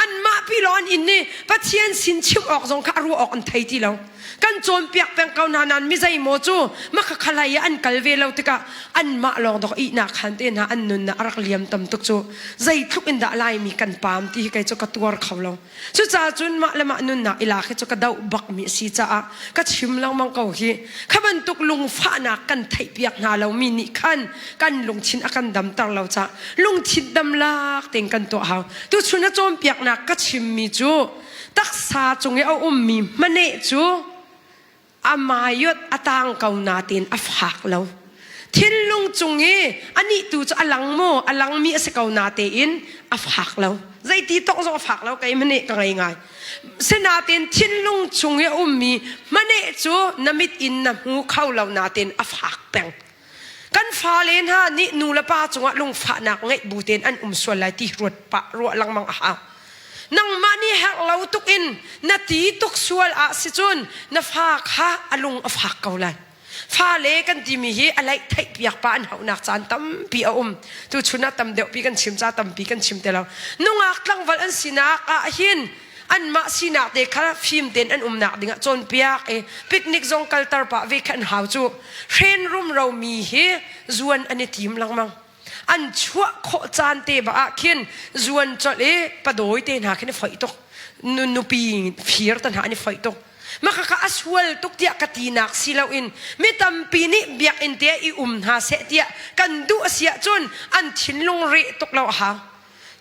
Speaker 1: anmah pi lawng an inn i Pathian sin chim awk zong kha a ruah awk an thei ti lo kan cawnpiak peng ko hna nain mi zeimaw cu makhakhalai i an kal ve lo tikah anmah lawng dok ihnak khan te hna an nunnak a rak liam tam tuk cu zeitluk in dah laimi kan paam ti hi kei cu ka tuar kho lo cucaah cun mah le mah nunnak i lak hi cu ka doh bakmi a si caah ka chim lengmang ko hi kha bantuk lungfahnak kan theihpiak hna lomi nih khan kan lungthin a kan damter lo caah lungthin damlak tein kan tuah hau tuchun a cawnpiaknak ka chimmi cu taksa cung i a ummi hmaneh cu a maiot a tang ko nain a fak lo thinlung cung i anih tu cu a lang maw a langmi a si ko natein a fak lo zeiti tawk zong a fak lo kei hmaneh ka ngei ngai sinain thinlung chung i a ummi hmaneh cu na mit in na hmu kho lo natein a fak peng kan fale hna nih nu le pa cungah lungfahnak ngeih bu tein an um sual lai ti ruat pah ruah lengmang a hau nangmah nih herh lo tuk in na ti tuk sual ah si cun na fa kha a lung a fak ko lai fale kan timi hi a laih theih piak pa an hauhnak caan tampi a um tu chun ah tam deuh pi kan chim ca tampi kan chim te lo nungak tlangval an sinak ah hin anmah sinak te kha fim tein an umnak dingah cawnpiak i picnic zong kalter pah ve kha an hau cu hren rumro mi hi zuan an i tim lengmang an chuah khawh caan te ba ah khin zuan colh i padawi te hna khin i foih tuk nupi fir te hna an i foih tuk maka kha a sual tuk tiah ka tinak si loin mi tampi nih biakinn te i um hna seh tiah kan duh a si ahcun an thinlung reh tuk lo a hau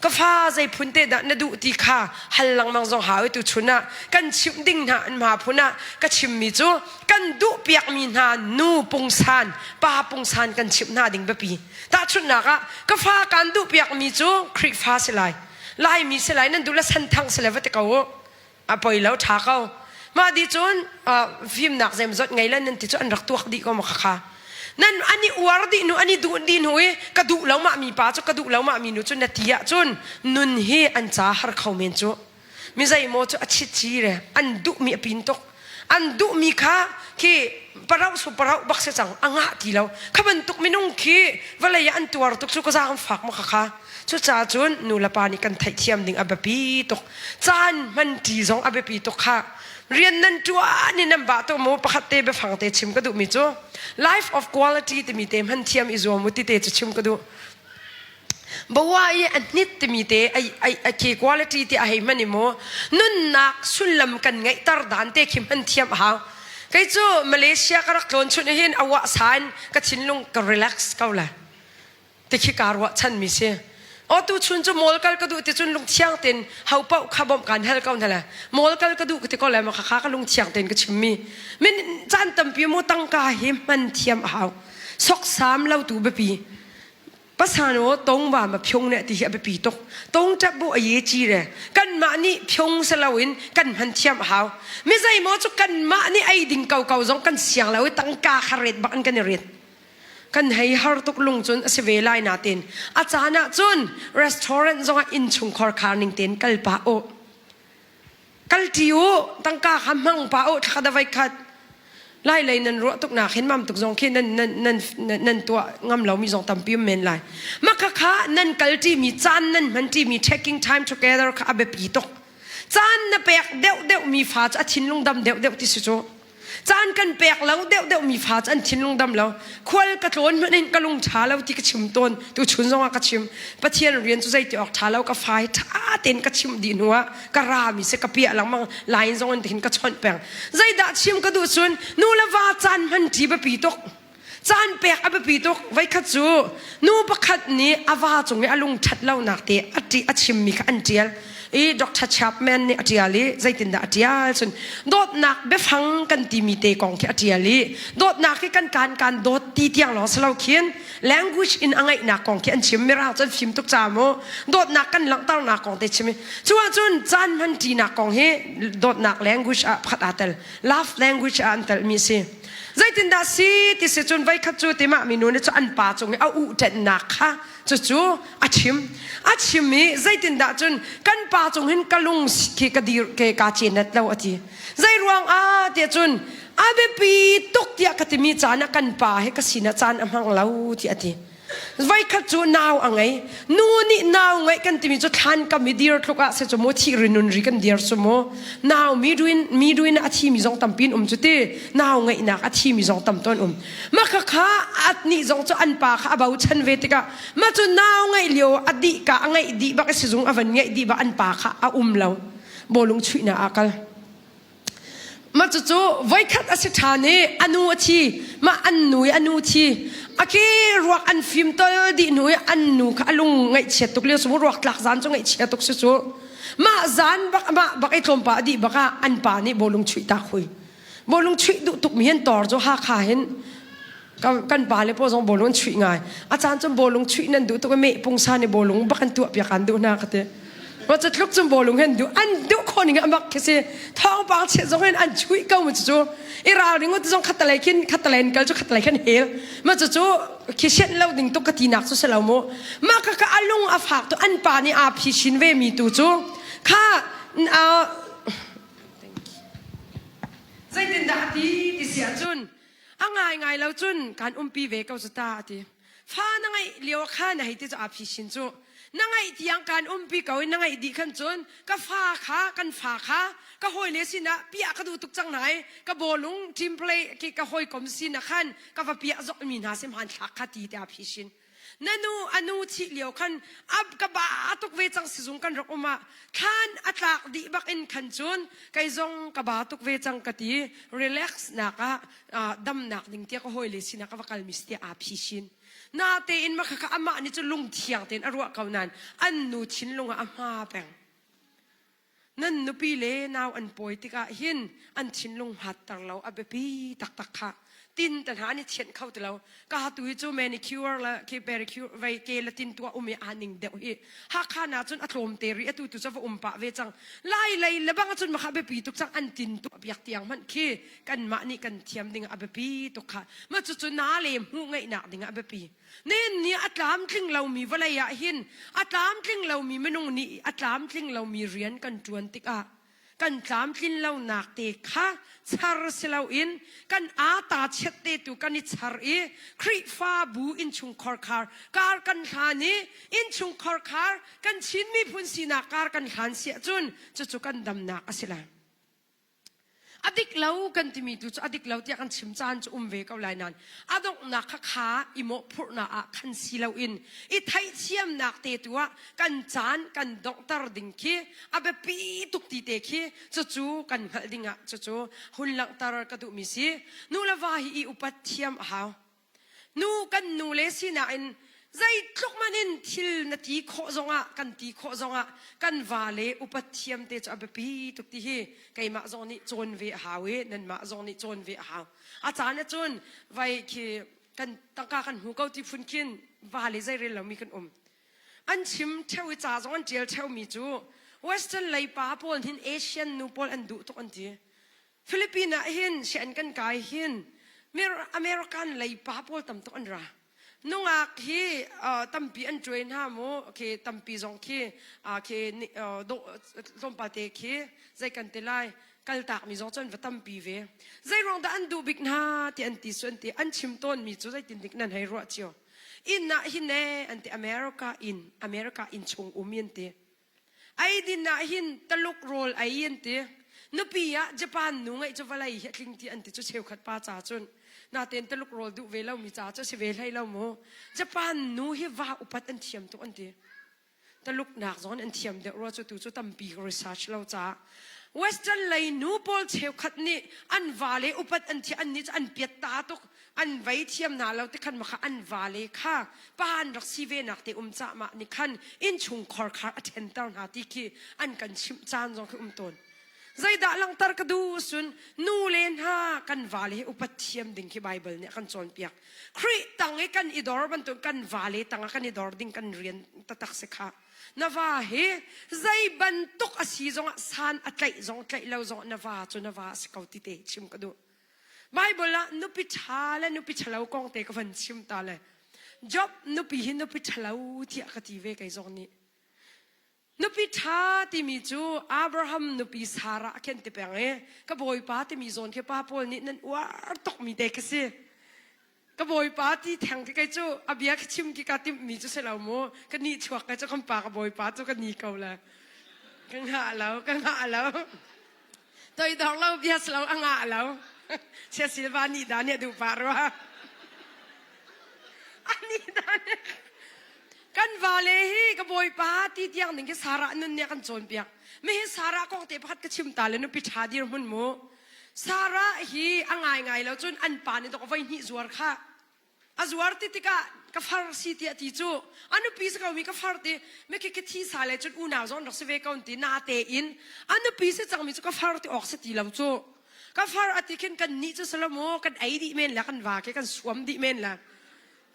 Speaker 1: ka fa zei phun te dah na duh ti kha hal lengmang zong hau i tuchun ah kan chimh ding hna an hma phun ah ka chimmi cu kan duh piakmi hna nu pungsan pa pungsan kan chimh hna ding biapi tahchunhnak ah ka fa kan duh piakmi cu Khrihfa si lai Laimi si lai nan duh le santhang si lai va ti ko u a poi lo ṭha ko mah di cun fimnak zemzot ngei le nan ti cu an rak tuak dih ko ma kha nan an i uar dih nu an i duh dih hnu i ka duh lo mah mi pa cu ka duh lo mah mi nu cu na ti ahcun nun hi an ca har kho men cu mi zeimaw cu a chit ci re an duh mi a pin tuk. An duhmi kha khi parauh su parauh bak si cang a ngah ti lo. Kha bantuk minung khi vawlei ah an tuar tuk cu ka zaang fak ma kha kha. Cucaah cun nu le pa nih kan theihthiam ding a biapi tuk. Caan hman ṭi zong a biapi tuk kha. Rian nan ṭuan in nan bah tuk mu pakhat te biafang te chim ka duhmi cu life of quality timi te hman thiam i zuam u ti te cu chim ka duh. Bawa i a hnit timi te a ke quality ti a hei hman i mu nunnak sullam kan ngeihter dan te khi hman thiam a hau. Kei cu Malaysia ka rak tlawn chun hin a wah san ka thinlung ka relax ko la. Ti khi kaa ruahchanmi si. Aw tu chun cu mawl kal ka duh ti cun lungthiang tein ho paoh kha bawmh kaan hal ko hna le mawl kal ka duh ka ti ko le ma kha ka lungthiang tein ka chimmi. Min caan tampi mu tangka hi hman thiam a hau. Soksam lo tu biapi. Pasan aw tong wa ma phiong ne ti hi a biapi tuk. Tong ṭap bu a ye ci re. Kanmah nih phiong si loin kan hman thiam a hau. Mi zeimaw cu kanmah nih ei ding ko ko zong kan siang lo i tangka kha ret bak in kan i ret. Kan hei har tuk lung cun a si ve lai natin a caan ah cun restaurant zongah innchungkhar khar ning tein kal pah u. Kal ṭi u, tangka kha hmang pah u, thla davai khat. Lai lei nan ruah tuk nak hin mam tuk zong khi nan nan nan nan tuah ngam lomi zong tampi um men lai. Maka kha nan kal ṭimi caan nan hman ṭimi taking time together kha a biapi tuk. Caan na pek deuh deuh mi fa cu a thinlung dam deuh deuh ti si cu. Caan kan pek lo deuhdeuh mi fa cu an thinlung dam lo. Khual ka tlawn hmanh in ka lung ṭha lo ti ka chim tawn. Tuchun zongah ka chim. Pathian rian cu zeiti awk ṭha lo ka fa hi ṭha tein ka chimh dih hnu ah ka ra mi si ka piah lengmang lain zong in hin ka chawnh peng. Zeidah chim ka duh cun nu le va caan hman ṭi biapi tuk. Caan pek a biapi tuk. Voikhat cu nu pakhat nih a va cung i a lung ṭhat lonak te a ṭih a chimmi kha an ṭial. I Dr. Chapman nih a ṭial i zeitindah a ṭial cun dawtnak biafang kan timi te kong khi a ṭial i dawtnak hi kan kaan kaan dawt ti tiang lawng si lo khin language in a ngeihnak kong khi an chim mirang cun fim tuk ca mu dawtnak kan langhternak kong te chim i cu ahcun caan hman ṭinak kong hi dawtnak language ah pakhat aa tel love language ah an telmi a si. Zeitindah si ti si cun voikhat cu timah minu nih cu an pa cung i a uhṭenhnak kha cucu a chim. A chim i zeitindah cun kan pa cung hin ka lung khi ka dir ke ka cenet lo a ti. Zei ruang ah tiah cun a biapi tuk tiah ka timi caan ah kan pa hi ka sinah caan a hmang lo tiah a ti. Voikhat cu nau a ngei. Nu nih nau ngeih kan timi cu thlan kam i dir tluk ah si cu mu thih ri nun ri kan dir cu mu. Nau mi duin mi duin a thi mi zong tampi in um cu ti. Nau ngeihnak a thi mi zong tam tawn um. Mah kha kha at nih zong cu an pa kha a bochan ve tikah mah cu nau ngeih lio a dih ka a ngeih dih bak i sizung a van ngeih dih bak an pa kha a um lo. Bawlung chuihnak ah kal. Mah cucu voikhat a si ṭhan i a nu a thi. Mah an nu i a nu thi. A ke ruak an fim tol dih hnu i an nu kha a lung ngaihchiat tuk lio cu ruak tlak zan cu ngaihchia tuk si cu. Mah zan bak mah bak i tlawmpa a dih bak ah an pa nih bawlung chuih tak hui. Bawlung chuih duh tuk mi hin tor cu Hakha hin kan pa le paw zong bawlung an chuih ngai. A caan cun bawlung chuih nan duh tuk i meh pungsa nih bawlung bak an tuah piak an duh hna ka ti. Wa cu tluk cun bawlung hen duh an duh khawh ning amak khi si thawngpang chiat zong hin an chuih ko mu cu i ralring ut zong khatalei khin khatalei in kal cu khatalei khan hel ma cu cu khi sian lo ding tuk ka ti nak cu si lo mu ma ka ka alung a fak tu an pa nih aa phi chin ve mi tu cu kha zeitindah a ti ti si ahcun A ngaingai lo cun kan umpi ve ko cu ta a ti. Fa na ngeih lio ah khan a hei ti cu aa phi cu. Na ngeih tiang kan umpi ko i na ngeih dih khan cun ka fa kha kan fa kha ka hawile sinah piah ka duh tuk cang hna i ka bawlung team play ka hawikom sinah khan ka va piah zok mi hna si hmanthlak kha ti te aa phi sin. Na nu a nu thih lio khan ab ka ba tuk ve cang sizung kan rak um ah thlan a tlak dih bak in khan cun kei zong ka ba tuk ve cang ka ti relax nak ah damnak ding tiah ka hawile sinah ka va kal mi si tiah aa phi sin na tein ma kha amah nih cu lungthiang tein a ruah ko nain an nu thinlung ah a hma peng Nan nupi le nau an pawi tikah hin an thinlung hmatter lo a biapi taktak kha. Tin te hna an i thianh kho ti lo. Ka tu hi cu manicure le ke pedicure vei ke le tin tuah um i aa ning deuh hi. Hakha na cun a tlawm te rih atu tu cu va um pah ve cang. Lai lei le bang cun makha biapi tuk cang an tin tuah piak tiang hmanh khi kanmah nih kan thiam ding a biapi tuk kha. Ma cucu na le hmuh ngeihnak ding ah a biapi. Nen nih a tlamtling lomi vawlei ah hin a tlamtling lomi minung nih a tlamtling lomi rian kan ṭuan tikah. Kan tlamtlin lonak te kha char si loin kan aa chiat te tu kan i char i Khrihfabu innchungkhar khar kar kan hlan i innchungkhar khar kan Chin miphun sinak kar kan hlan si ahcun cucu kan damnak a si lai. A dik lo kan timi tu cu a dik lo tiah kan chim caan cu um ve ko lai nain a donghnak kha kha i mawhphurhnak ah khan si loin i theihthiamnak te tu ah kan caan kan donghter ding khi a biapi tuk ti te khi cucu kan hngalh ding ah cucu hun langhter ka duhmi si. Nu le va hi i upat thiam a hau. Nu kan nu le sinak in zeitluk man in thil na ti khawh zongah kan ti khawh zongah kan va le upat thiam te cu a biapi tuk ti hi keimah zong nih cawn ve a hau i nanmah zong nih cawn ve a hau. A caan ahcun vai khi kan tangka kan hmu ko ti phun khin va le zei rel lomi kan um. An chim ṭheo i ca zong an ṭial ṭheomi cu Western lei pa pawl hin Asian nu pawl an duh tuk an ti. Philippines ah hin sian kan kai hin American lei pa pawl tam tuk an ra. Nungak hi tampi an ṭuai hna mu khi tampi zong khi khi tlawmpal te khi zei kan ti lai kaltak mi zong cu an va tampi ve. Zei ruang dah an duh bik hna ti an ti su an ti an chim tawn mi cu zeitin dik nan hei ruah cio. Inn ah hin e an ti America inn America inn chung um an ti. Eidin ah hin Taluk rawl ei an ti. Nupi ah Japan nu ngeih cu vawlei hi a tling ti an ti cu cheukhat pa ca cun. Natein Taluk rawl duh ve lomi ca cu a si ve hlei lo mu. Japan nu hi va upat an thiam tuk an ti. Taluk nak zong an thiam deuh rua cu tu cu tampi ka research lo caah. Western lei nu pawl cheukhat nih an vale upat an thiam an nih cu an piat ta tuk. An vei thiam hna lo ti khan makha an vale kha pa an rak si ve nak te um cah mah nih khan innchungkhar khar a ṭhenter hna ti khi an kan chimh caan zong khi um tawn. Zeidah langhter ka duh sun nu le hna kan vale hi upat thiam ding khi Bible nih a kan cawnpiak. Khrih tang i kan i dor bantuk kan vale tang ah kan i dor ding kan rian taktak si kha. Na va hi zei bantuk a si zongah san a tlaih zong tlaih lo zong na va cu na va a si ko ti te chim ka duh. Bible ah nupi ṭha le nupi ṭhalo kong te ka van chim ta le Job nupi hi nupi ṭhalo tiah ka ti ve kei zong nih. Nupi ṭha timi cu Abraham nupi Sarah a khen ti peng i ka bawipa timi zawn khi pa pawl nih nan uar tukmi te khi si. Ka bawipa ti theng khi kei cu a bia khi chim khi ka timhmi cu si lo mu. Ka nih chuak kei cu kan pa ka bawipa cu ka ni ko le. Ka ngah lo, ka ngah lo. Toidor lo bia si lo a ngah lo. Sia Silva nih dah nih a duh pah rua. Ani dah nih kan vale hi ka bawipa ti tiang ning khi Sarah nun nih a kan cawnpiak. Mi hi Sarah kong te pakhat ka chim ta le nupi ṭha dirhmun mu. Sarah hi a ngaingai lo cun an pa nih dok voi hnih zuar kha. A zuar ti tikah ka far si tiah ti cu a nupi si ko mi ka far ti mi khi thi sa le cun unau zong rak si ve ko ti na te in a nupi si cang mi cu ka far ti awk si ti lo cu ka far a ti khin kan nih cu salomo kan ei dih men la kan va ke kan suam dih men la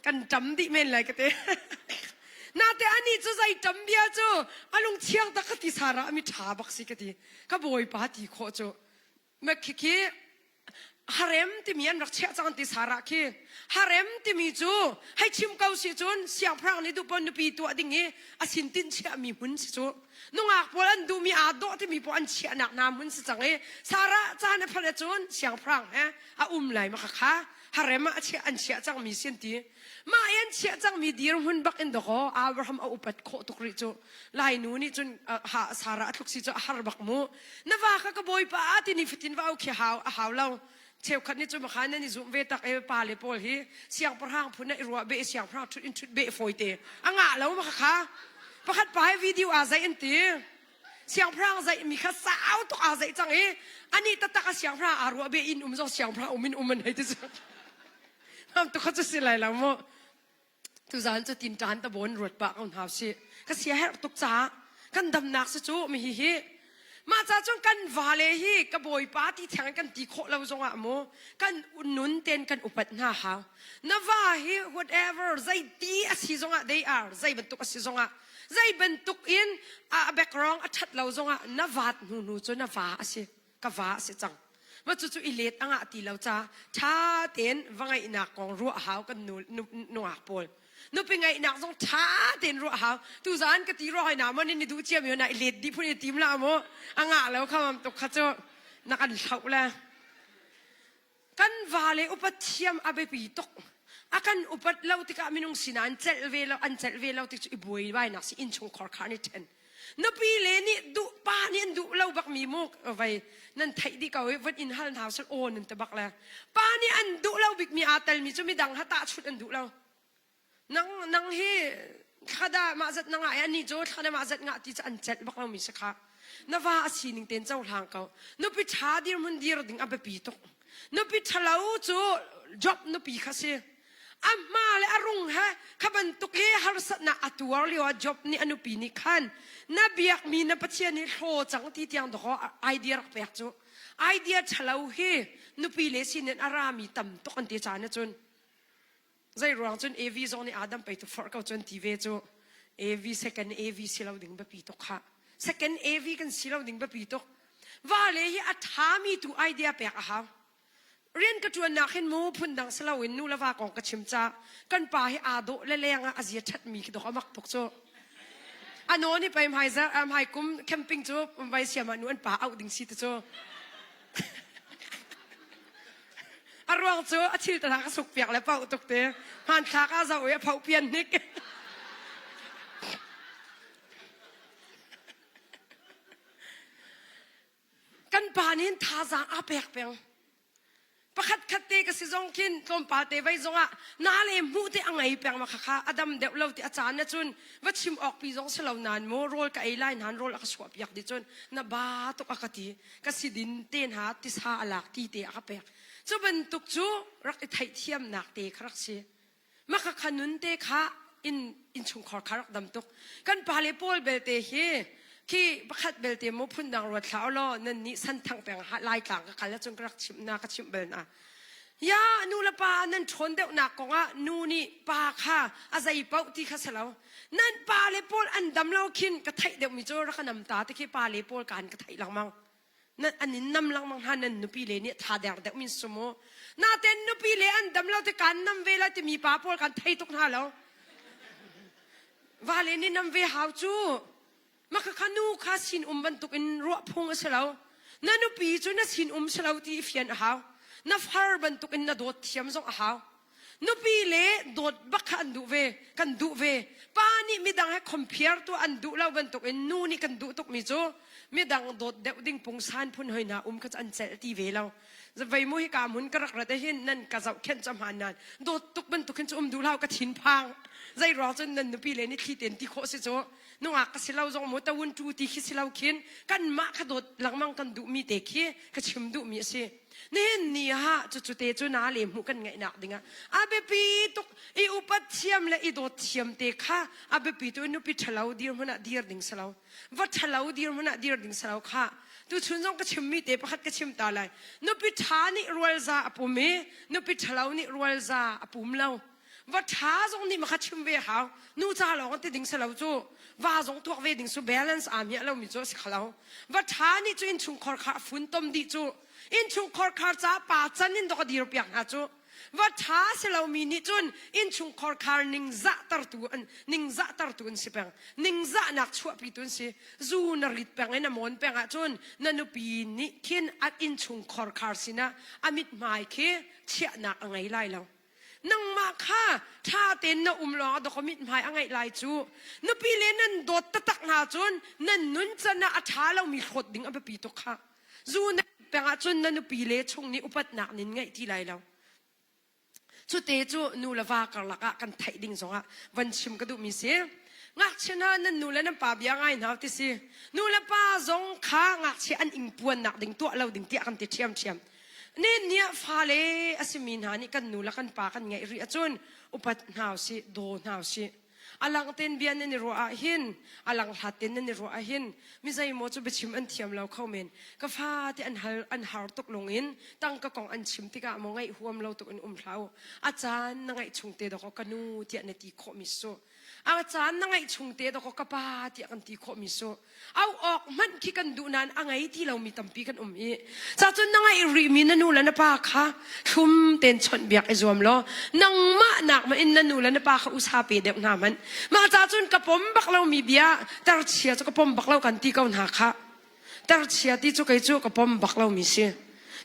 Speaker 1: kan ṭam dih men lai ka ti nate ani cu zei ṭam bia cu a lung thiang tak ka ti Sarah mi ṭha bak si ka ti ka bawipa ti khawh cu Ma khikhi harem timi an rak chiah cang ti Sarah khi harem timi cu hei chim ko si cun siangpahrang nih duh pawn nupi tuah ding i a sin tinh chiahmi hmun si cu nungak pawl an duhmi aa dawh timi pawl an chiahnak hna hmun si cang i Sarah caan a phanh ahcun siangpahrang he a um lai ma kha harem ah a chiah an chiah cangmi si an ti Mah i an chiah cangmi dirhmun bak in dawkaw Abraham a upat khawh tuk rih cu. Lainu nih cun ha Sarah a tluk si cu a har bak mu. Na va kha ka bawipa a ti ni fatin va au khi hau a hau lo. Cheukhat nih cu makhan nan i zumh ve tak e pa le pawl hi siangpahrang phun ah i ruah beh siangpahrang ṭhut in ṭhut beh fawi te. A ngah lo ma kha. Pakhat pa hi video aa zaih an ti. Siangpahrang zaih mi kha sau tuk aa zaih cang i ani taktak a siangpahrang aa ruah beh in um zong siangpahrang um in um an hei ti cu. Ngam tu kha cu si lai lo mu. Tuzaan cu tin ṭan ta bon ruat pah ko hna si. Ka sia herh tuk caah kan damnak si cu mi hi hi. Mah ca cun kan vale hi ka bawipa ti thiang kan ti khawh lo zongah mu kan nun ten kan upat hna hau. Na va hi whatever zeiti a si zongah they are zei bantuk a si zongah zei bantuk in a background a ṭhat lo zongah na vaat hnu hnu cu na va a si. Ka va a si cang. Ma cucu i let a ngah ti lo ca ṭha tein va ngeihnak kong ruah hau kan nu nungak pawl. Nupi ngeihnak zong ṭha tein ruah hau. Tuzaan ka ti ruah hoi na maw ni duh cia mi na i let dih phun i tim la mu. A ngah lo kha mam tuk kha cu na kan hloh le. Kan va le upat thiam a biapi tuk. A kan upat lo tikah minung sinah an celh ve lo an celh ve lo tik cu i buai bainak si innchungkhar kha an i ṭhen. Nupi le nih duh pa nih an duh lo bak mi mu vei nan theih dih ko i vun in hal hna sel aw nan ti bak le pa nih an duh lo bik mi aa tel mi cu midang ha tahchunh an duh lo. Nang nang hi thlada mah zat na ngah i anih cu thlada mah zat ngah ti cu an celh bak lomi si kha. Na va a sining tein cohlang ko. Nupi ṭha dirhmun dir ding a biapi tuk. Nupi ṭhalo cu job nupi kha si. A hma le a rung he kha bantuk i harsatnak a tuar lio ah Job nih a nupi nih khan na biakmi na Pathian hi hlaw cang ti tiang dawkaw idea rak pek cu. Idea ṭhalo hi nupi le sinin a rami tam tuk an ti caan ahcun Zei ruang cun AV zong nih Adam pei tu forh ko cun ti ve cu AV second AV si lo ding biapi tuk kha. Second AV kan si lo ding biapi tuk. Va le hi a ṭhami tu idea pek a hau. Rian ka ṭuannak hin mu phundang si loin nu le va kong ka chim ca kan pa hi aa dawh le leng ah a zia ṭhatmi khi dawk a mak tuk cu. A naw nih pei hmai zar hmai kum camping cu vai siam ah nu an pa auh ding si ti cu. A ruang cu a thil tala ka suk piak le pauh tuk te. Hmanthlak ah zoh i a phoh pian hnik. Kan pa nih thazaang aa pek peng. Pakhat khat te ka si zong khin tlawmpal te vei zong ah na le hmuh te a ngei peng ma khakha a dam deuh lo ti a caan na cun va chim awk pi zong si lo nan mu rawl ka ei lai nan rawl a ka suah piak di cun na ba tuk a ka ti ka si din te hna tisa a lak ti te a ka pek cu bantuk cu rak i theihthiamnak te kha rak si maka kha nun te kha in innchungkhar kha rak dam tuk kan pa le paul belte hi khi pakhat belte mu phundang ruat thla law nan nih santhang peng lai tlang ka kal ahcun ka rak chimh na ka chimh bel na ya nu le pa nan ṭhawn deuhnak kongah nu nih pa kha a zei paoh ti kha si lo nan pa le paul an dam lo khin ka theih deuhmi cu rak ka nam ta ti khi pa le paul kaan ka theih lengmang nan an in nam lengmang hna nan nupi le nih tha der deuh min sumu naten nupi le an dam lo te kan nam ve lai timi pa pawl kan thei tuk hna lo va le nih nam ve hau cu maka kha nu kha sin um bantuk in ruah phung a si lo na nupi cu na sin um si lo ti i fian a hau na far bantuk in na dawt thiam zong a hau Nupi le dawt bak kha an duh ve, kan duh ve. Pa nih midang he compare tuah an duh lo bantuk in nu nih kan duh tukmi cu midang dawt deuh ding pungsan phun hoi hna um kha cu an celh ti ve lo. Vei mu hi ka hmun ka rak rat hin nan ka zohkhenh cu hmaan nan dawt tuk bantuk hin cu um duh hlah ka thin phang. Zei ruang cun nan nupi le nih thli ten ti khawh si cu nungak ka si lo zong mu tawun tu ti khi si lo khin kanmah kha dawt lengmang kan duhmi te khi ka chim duhmi a si. Nihin ni ah cucu te cu na le hmuh kan ngeihnak dingah a biapi tuk i upat thiam le i dawt thiam te kha a biapi tu nupi ṭhalo dirhmun ah dir ding si lo va ṭhalo dirhmun ah dir ding si lo kha tuchun zong ka chimmi te pakhat ka chim ta lai nupi ṭha nih rualza a pum i nupi ṭhalo nih rualza a pum lo va ṭha zong nih makha chim ve hau nu ca lawng ti ding si lo cu va zong tuak ve ding su balance aa miah lomi cu a si khalo va ṭha nih cu innchungkhar kha a funtom dih cu innchungkhar khar ca pa can in dok a dir piak hna cu va ṭha si lomi nih cun innchungkhar khar ningzah tartu an ningzah tartu an si peng ningzahnak chuahpi tu an si zu na rit peng in a mawn peng ahcun na nupi nih khin an innchungkhar khar sinah a mithmai khi chiahnak a ngei lai lo Nangmah kha ṭha tein na um lawng ah dawkaw mithmai a ngeih lai cu. Nupi le nan dawt taktak hna cun nan nun can ah a ṭha lomi hlawt ding a biapi tuk kha. Zu na peng ahcun na nupi le chung nih upatnak nin ngeih ti lai lo. Cute cu nu le va karlak ah kan theih ding zongah van chim ka duhmi si. Ngakchia hna nan nu le nan pa bia ngai hna ti si. Nu le pa zong kha ngakchia an ingpuannak ding tuah lo ding tiah kan ti ṭhiamṭhiam. Nih ah fale a simi hna nih kan nu le kan pa kan ngeih rih ahcun upat hna usih, daw hna usih. A lang ten bia nan i ruah ah hin, a lang hlat ten nan i ruah ah hin, mi zeimaw cu biachim an thiam lo kho men. Ka fa ti an hal an har tuk lung in tangka kong an chim tikah maw ngaih huam lo tuk in um hlah u. A caan na ngaih chung te dawk ka nu tiah na ti khawh mi su. A caan na ngaih chung te dawkaw ka pa tiah kan ti khawhmi su. Au awk hmanh khi kan duh nain a ngei ti lomi tampi kan um i. Cacun na ngaih rihmi na nu le na pa kha thlum tein chawnh biak i zuam law nangmah nak ma in na nu le na pa kha usa pe deuh hna hmanh. Mah ca cun ka pom bak lomi bia tarchia cu ka pom bak lo kan ti ko hna kha. Tarchia ti cu kei cu ka pom bak lomi si.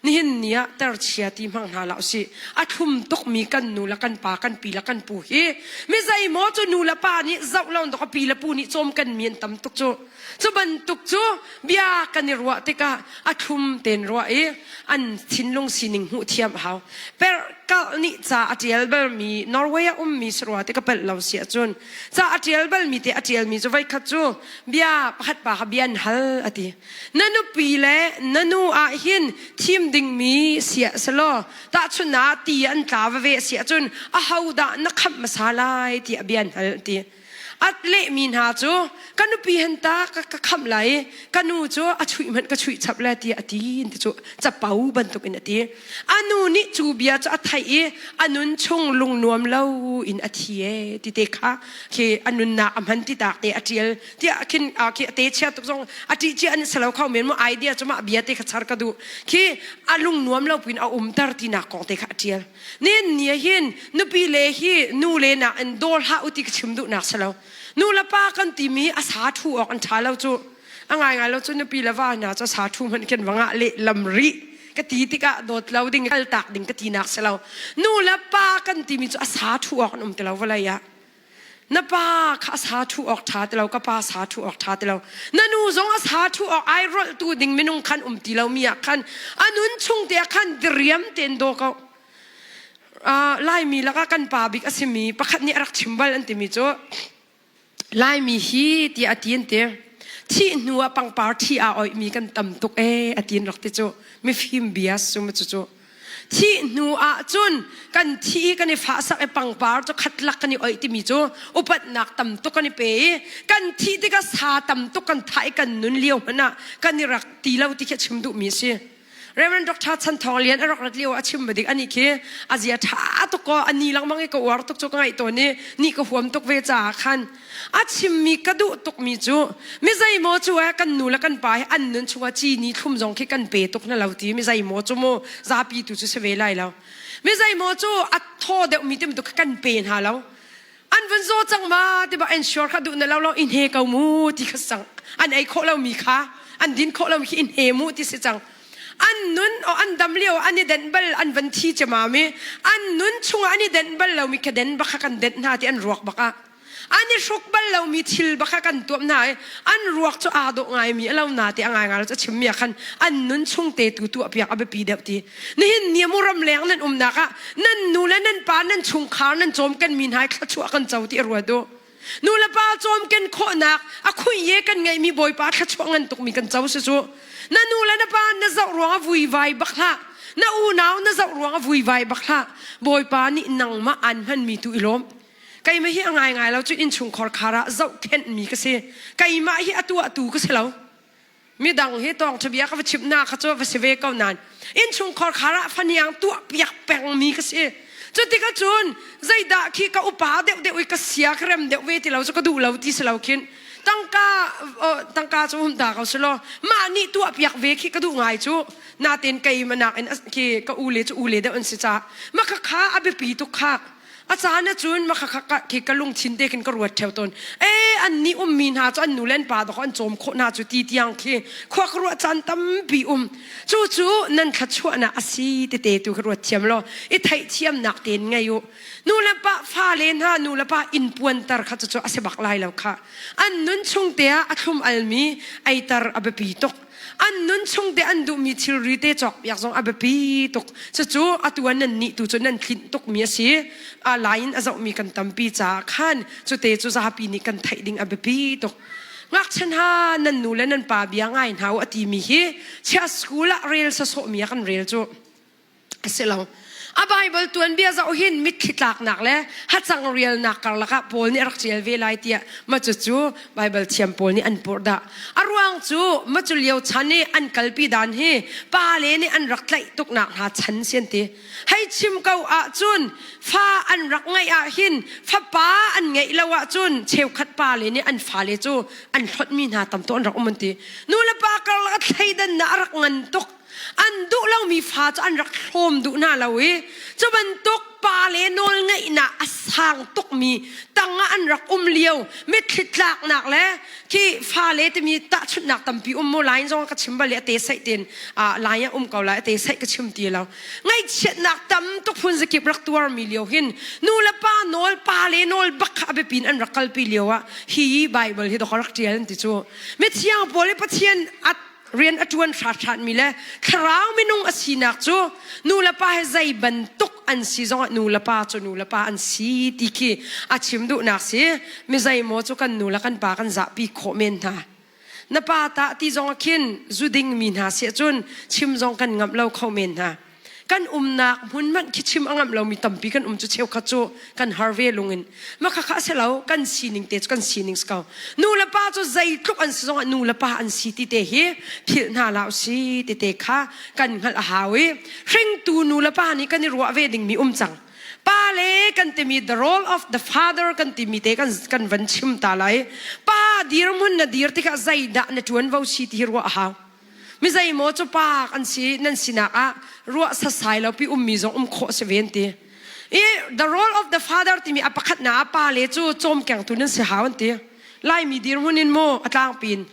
Speaker 1: Nihin ni ah terchia ti hmang hna hlah usih. A thlum tukmi kan nu le kan pa, kan pi le kan pu hi mi zeimaw cu nu le pa nih zoh lo ka pi le pu nih cawm kan mi an tam tuk cu. Cu bantuk cu bia kan i ruah tikah a thlum tein ruah i an thinlung sining hmuh thiam a hau. Perhkalh nih ca a ṭial balmi Norway ah ummi sarua te ka palh lo si ahcun ca a ṭial balmi te a ṭialmi cu voikhat cu bia pakhat pa kha bia an hal a ti. Na nupi le na nu ah hin thim dingmi siah selaw tahchunhnak ti an tla va ve si ahcun ahodah na khamh hmasa lai tiah bia an hal ti. A lehmi hna cu ka nupi hen ta ka ka khamh lai i ka nu cu a chuih hmanh ka chuih chap le tiah a ti ti cu capo bantuk in a ti. A nu nih cu bia cu a theih i a nun chung lungnuam lo in a thi e ti te kha khi a nunnak a hman ti tak te a ṭial tiah khin khi a te chia tuk zong a ṭih cia an selo kho men mu idea cu mah bia te kha char ka duh khi a lung nuam lo pin a umter tinak kong te kha a ṭial nin ni hin nupi le hi nu le nak in daw hlah u ti ka chim duh nak selo nu le pa kan timi a sa thu awk an ṭha lo cu a ngai ngai lo cu nupi le va hna cu sa thu hmanh khin wanga le lam ri ka ti tikah dawt lo ding kal tak ding ka ti nak selo nu le pa kan timi cu a sa thu awk an um ti lo vawlei ah Na pa kha a sa ṭhu awk ṭha ti lo, ka pa sa ṭhu awk ṭha ti lo. Na nu zong a sa ṭhu awk ai rolhtu ding minung khan um ti lomi ah khan a nun chung te ah khan diriam tein daw ko. Laimi lakah kan pa bik a simi pakhat nih a rak chim bal an timi cu Laimi hi tiah a ti an ti. Thih hnu ah pangpar thi aa oihmi kan tam tuk ee a ti an rak ti cu. Mifim bia sum cu. Thih hnu ah cun kan thi i kan i fahsak i pangpar cu khatlak kan i oih timi cu upatnak tam tuk kan i pe i kan thih tikah sa tam tuk kan thah i kan nun lio hmanh ah kan i rak ti lo ti khi a chim duhmi a si. Reverend Dr. Chan Thawng Lian a rak rat lio a chim dik ani khi a zia ṭha tuk ko ani lengmang i ka uar tuk cu ka ngaih tawn i ni ka huam tuk ve caah khan A chimmi ka duh tukmi cu mi zeimaw cu eh kan nu le kan pa hi an nun chungah cini thlum zong khi kan pe tuk na lo ti mi zeimaw cu mu zapi tu cu si ve lai lo. Mi zeimaw cu a thaw deuhmi ti bantuk kan pe hna lo. An vun zaw cang ma ti ba ensure kha duh na lo lo in he ko mu ti kha sang an ei khawh lomi kha an din khawh lomi khi in he mu ti si cang. An nun o an dam lio an i denh bal an van thi cemam i an nun chungah an i denh bal lomi kha den bak kha kan denh hna ti an ruak bak ah an i hruk bal lomi thil baka kan tuam hna i an ruak cu aa dawh ngaimi a lo na te a ngai ngai lo cu a chimmi ah khan an nun chung te tu tuah piak a biapi deuh ti nihin ni mu ram leng nan umnak ah nan nu le nan pa nan chungkhar nan cawmken mi hna thluachuah kan co ti a ruat u nu le pa cawmken khawhnak a khui ye kan ngeihmi bawipa thluachuah ngan tukmi kan co si cu na nu le na pa na zoh ruang a vuivai bak hlah na unau na zoh ruang a vuivai bak hlah bawipa nih nangmah aan hmanmi tu i lawm Keimah hi a ngaingai lo cu innchungkhar khar ah zohkhenhmi ka si. Keimah hi a tuahtu ka si lo. Midang hi tawngṭha bia ka va chimh hna kha cu va si ve ko nain innchungkhar khar ah faniang tuah piak pengmi ka si. Cutikah cun zeidah khi ka upa deuhdeuh i ka sia ka rem deuh ve ti lo cu ka duh lo ti si lo khin tangka tangka cu hum ta ko si law mah nih tuah piak ve khi ka duh ngai cu natin keimah nakin khi ka u le cu u le deuh an si caah mah khakha a biapi tuk kha A caan ahcun makhakha khi ka lungthin te khin ka ruat ṭheo tawn. Ee an nih ummi hna cu an nu le an pa dawk an cawm khawh hna cu ti tiang khi khua ka ruah caan tampi um. Cucu nan thluachuahnak a si tete tu ka ruat thiam law i theihthiamnak tein ngei u. Nu le pa fale hna nu le pa inn puanter kha cucu a si bak lai lo kha. An nun chung te ah a thlum almi eiter a biapi tuk. An nun chung te an duhmi thilri te cawkpiak zong a biapi tuk. Cucu atu ah nan nih tu cu nan tlinh tukmi a si. A lai in a zohmi kan tampi caah khan cute cu zapi nih kan theih ding a biapi tuk. Ngakchia hna nan nu le nan pa bia ngai hna u a timi hi chia school ah rel sasawhmi ah kan rel cu. A si lo. A Baibal tuanbia zoh hin mitthli tlaknak le hacang rialnak karlak ah Paul nih a rak ṭial ve lai tiah mah cucu Baibal thiam pawl nih an purhdah. A ruang cu mah cu lio chan i an kalpi dan hi pale nih an rak tlaih tuknak hna chan si an ti. Hei chim ko ahcun fa an rak ngeih ah hin fapa an ngeih lo ahcun cheukhat pale nih an fale cu an hlonhmi hna tam tuk an rak um an ti. Nu le pa karlak a thleidannak a rak ngan tuk. An duh lomi fa cu an rak hlawm duh hna lo i cu bantuk pa le nawlngeihnak a sang tukmi tangah an rak um lio mitthli tlaknak le khi fale timi tahchunhnak tampi um mu lain zong ka chim bal i a te saih tin lai ah um ko lai a te saih ka chim ti lo ngaihchiatnak tam tuk phun zakip rak tuarmi lio hin nu le pa nawl pa le nawl bak kha a biapin an rak kalpi lio ah hi Bible hi dok rak ṭial an ti cu mithiang pawl i Pathian at rian a ṭuan hratmi le thlarau minung a sinak cu nu le pa he zei bantuk an si zongah nu le pa cu nu le pa an si ti khi a chim duhnak si. Mi zeimaw cu kan nu le kan pa kan zahpi khawh men hna. Na pa tah ti zong ah khin zu ding mi hna si ahcun chim zong kan ngamh lo kho men hna. Kan umnak hmun hmanh khi chim a ngamh lomi tampi kan um cu cheukhat cu kan har ve lungin. Ma khakha a si lo, kan sining te cu kan sining si ko. Nu le pa cu zeitluk an si zongah nu le pa an si ti te hi philh hna la si ti te kha kan hngalh a hau i hringtu nu le pa nih kan i ruah ve dingmi um cang. Pa le kan timi the role of the father kan timi te kan kan van chim ta lai. Pa dirhmun na dir tikah zeidah na ṭuanvo si ti hi ruah a hau. Mi zeimaw cu pa an si nan sinak ah ruah sasai lo pi ummi zong um khawh si ven ti. I the role of the father timi a pakhat na pa le cu cawmkengtu nan si hau an ti. Laimi dirhmun in mu a tlangpin.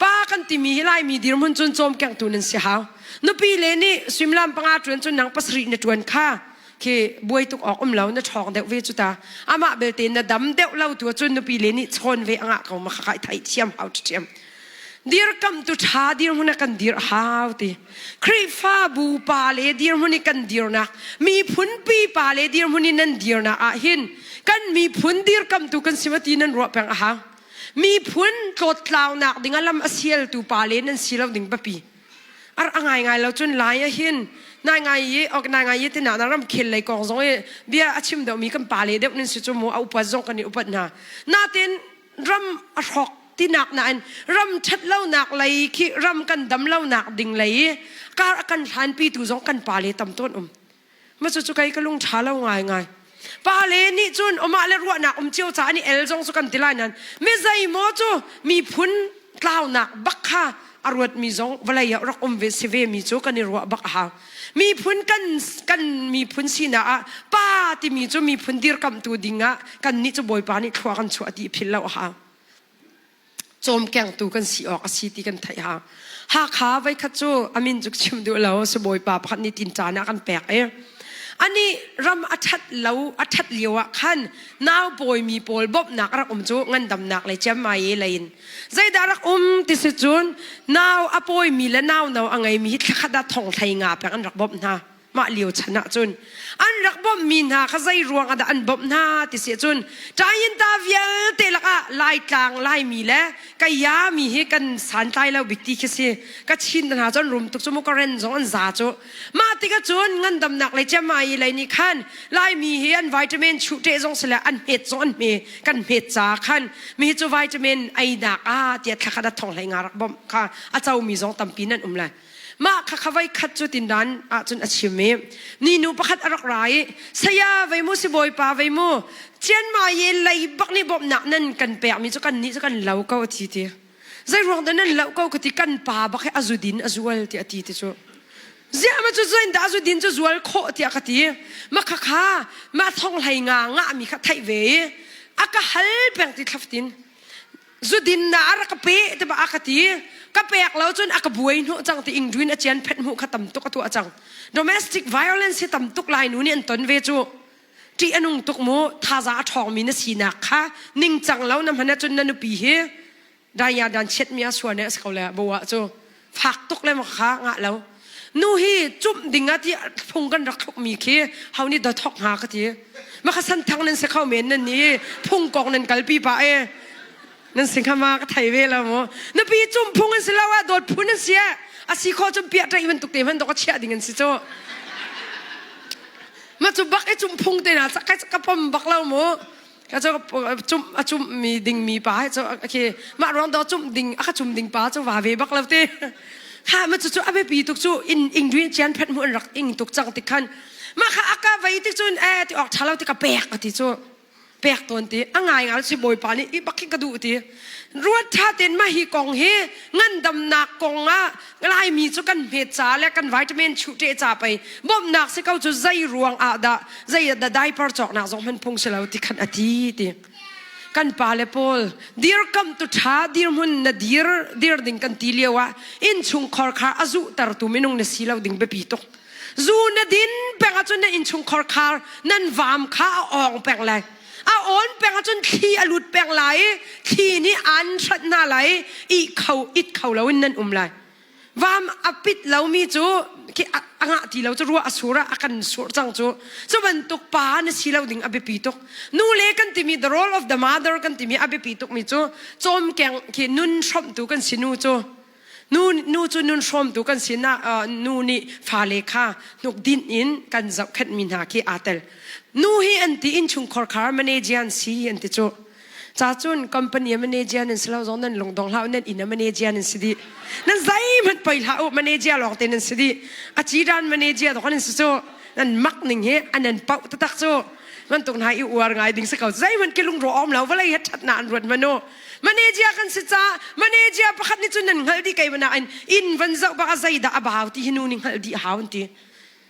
Speaker 1: Pa kan timi hi Laimi dirhmun cun cawmkengtu nan si hau. Nupi le nih suimilam panga ṭuan cun nang pasarih na ṭuan kha khi buai tuk awk um lo na ṭhawng deuh ve cu ta. Amah belte na dam deuh lo tu cun nupi le nih chawn ve angah ko ma kha kai thai thiam hau ṭhiam. Dirkamtu ṭha dirhmun ah kan dir a hau ti. Khrihfabu pa le dirhmun i kan dirnak, miphunpi pa le dirhmun i nan dirnak ah hin kan miphun dirkamtu kan si ma ti nan ruah peng a hau. Miphun tlawttlaunak ding ah lam a sialtu pa le nan si lo ding biapi. Ar a ngai ngai lo cun lai ah hin nai ngai i ok nai ngai i tina na ram khel lei kong zong i bia a chim deuhmi kan pa le deuh nan si cu mu a upat zong kan i upat hna. Natin ram a hrawk tinak nain ram ṭhat lonak lei khi ram kan dam lonak ding lei i kar a kan hlanpitu zong kan pale tam tawn um ma cu cu kei ka lung ṭha lo ngai ngai pale nih cun amah le ruahnak um cio ca ani el zong cu kan ti lai nan mi zeimaw cu miphun tlaunak bak kha a ruatmi zong vawlei ah rak um ve si ve mi cu kan i ruah bak a hau miphun kan kan miphun sinak ah pa timi cu miphun dirkamhtu ding ah kannih cu Bawipa nih thlua kan chuah ti philh lo a hau cawmkengtu kan si awk a si ti kan theih hau Hakha voikhat cu amin cu chim duh lo si Bawipa pakhat nih tin caan ah kan pek i ani ram a ṭhat lo a ṭhat lio ah khan nau pawimi pawl bawmhnak a rak um cu ngandamnak le ciammai lei in Zeidah rak um ti si cun nau a pawimi le nau no a ngeimi hi thlakhat ah thong thlei nga peng an rak bawmh hna. Mah lio chan ah cun an rak bawmhmi hna kha zei ruang ah dah an bawmh hna ti si cun ṭayin ta vialte lakah Laitlang Laimi le Kaya mi hi kan santlai lo bik ti khi si. Kachin hna cun rum tuk cu mu Karen zong an za cu. Mah tikah cun ngandamnak lei ciammai lei nih khan Laimi hi an vitamin chuh ṭeh zong si le an hmet zong an hme kan hmet ca khan mi cu vitamin einak ah tiah thlakhat a thong hlei nga rak bawmh kha a comi zong tampi nan um lai. Mah kha kha voi khat cu tindan ahcun a chim i ni nu pakhat a rak ra i saya vei mu sibawipa vei mu cianma ye lei bak nih bawmhnak nan kan pekmi cu kan nih cu kan lo ko a ti ti. Zei ruang dah nan loh ko ka ti kan pa bak hi a zudin a zual ti a ti ti cu. Ziah ma cu zain dah a zudin cu zual khawh tiah ka ti. Ma kha kha ma thong hlei nga nga mi kha theih ve i a ka hal peng ti thlaftin. Zudin na a rak ka pe te ba a ka ti. Ka pek lo cun a ka buai hnu cang ti ingduin a cian phet hmu kha tam tuk a tuah cang. Domestic violence hi tam tuk lai nu nih an ton ve cu. Ṭih a nung tuk mu thaza a ṭhawngmi na sinak kha ningcang lo na hman ahcun na nupi hi daya dan chiatmi a suan a si ko le bo ah cu fak tuk le kha ngah lo nu hi cumh ding ah ti phung kan rak thluk mi khi ho nih da thok hnga ka ti ma kha san thang nan si kho men nan ni phung kong nan kalpi pa e nan si kha ma ka thei ve lo mu nupi cum phung an si lo ah dawt phun an si a si kho cum piah ṭai bantuk te hman dok a chiah ding an si cu. Ma cu bak i cum phung te na ka ka pom bak lo mu. Ka cu cum a cum mi ding mi pa cu khi mah ruang do cum ding a ka cum ding pa cu va ve bak lo te. Ha ma cu cu a biapi tuk cu in ing duin chian phet mu an rak ing tuk cang ti khan. Ma kha aka vei ti cun eh ti ok tha lo ti ka pek ka ti cu. Pek tawn ti a ngai ngai si bawipa nih i bak hi ka duh ti ruat tha ten ma hi kong hi ngandamnak kong ah laimi cu kan hmet ca le kan vitamin chuh te ca pei bawmhnak si ko cu zei ruang ah dah zei dah diaper cawknak zong hman phung si lo ti khan a ti ti kan pa le pawl dirkamh tu tha dirhmun na dir dir ding kan ti lio ah innchung khor kha a zuh tertu minung na si lo ding biapi tuk Zu na din peng ahcun na innchungkhar khar nan vaam kha a awng peng lai. A awn peng ahcun thli a lut peng lai i thli nih aan hranh hna lai i ih kho it kho loin nan um lai. Vaam a pit lomi cu khi a ngah ti lo cu ruah a sur ah a kan sur cang cu. Cu bantuk pa na si lo ding a biapi tuk. Nu le kan timi the role of the mother kan timi a biapi tukmi cu cawmkeng khi nun hrawmhtu kan si nu cu. Nu, nu cu nun hrawmtu kan sinah nu nih fale kha hnuk dinh in kan zohkhenhmi hna khi aa tel. Nu hi an ti innchungkhar khar manager an si an ti cu. Ca cun company manager nan si lo zong nan lungdong hlah u nan inn manager nan si dih. Nan zeihmanh poi hlah u manager lawng te nan si dih. A cidan manager dok nan si cu. Nan mak ning hi an nan pauh taktak cu. Bantuk hna i uar ngai ding si ko. Zeihmanh ki lungrawh awm lo vawlei he ṭhatnak an ruat hmanh u. Manager kan si ca manager pakhat nih cun nan hngalh dih kei mana in inn van zoh bak a zeidah a bau ti hi nu nih hngalh dih hau an ti.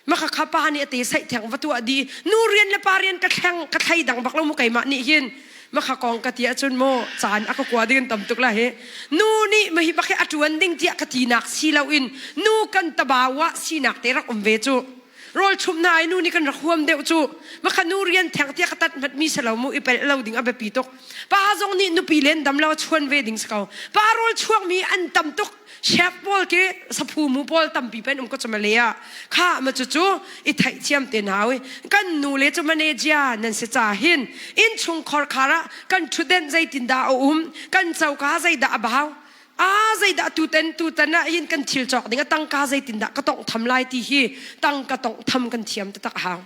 Speaker 1: Maka kha pa nih a te saih theng va tuah di nu rian le pa rian ka thleng ka thlei dang bak lo mu keimah nih hin maka kong ka ti ahcun mu caan a ka kua ding tam tuk la hi nu nih ma hi bak hi a tuan ding tiah ka ti nak si lo in nu kan tabawa sinak te rak um ve cu Rawl chumh hna i nu nih kan rak huam deuh cu makha nu rian theng tiah ka tat hmat mi si lo mu i pelh lo ding a biapi tuk. Pa zong nih nupi len dam lo chuan ve ding si ko. Pa rawl chuak mi an tam tuk. Chef pawl ke saphu mu pawl tampi pen um ko chu ah kha ma cu cu i theih thiam te hna ui kan nu le cu manager nan si ca hin inn chung khor khar ah kan thuden zeitin dah a um kan coka zeidah a bau A zeidah tuten tutan ah hin kan thil cawk ding a tangka zeitindah ka tongh tham lai ti hi tangka tongh tham kan thiam taktak a hau.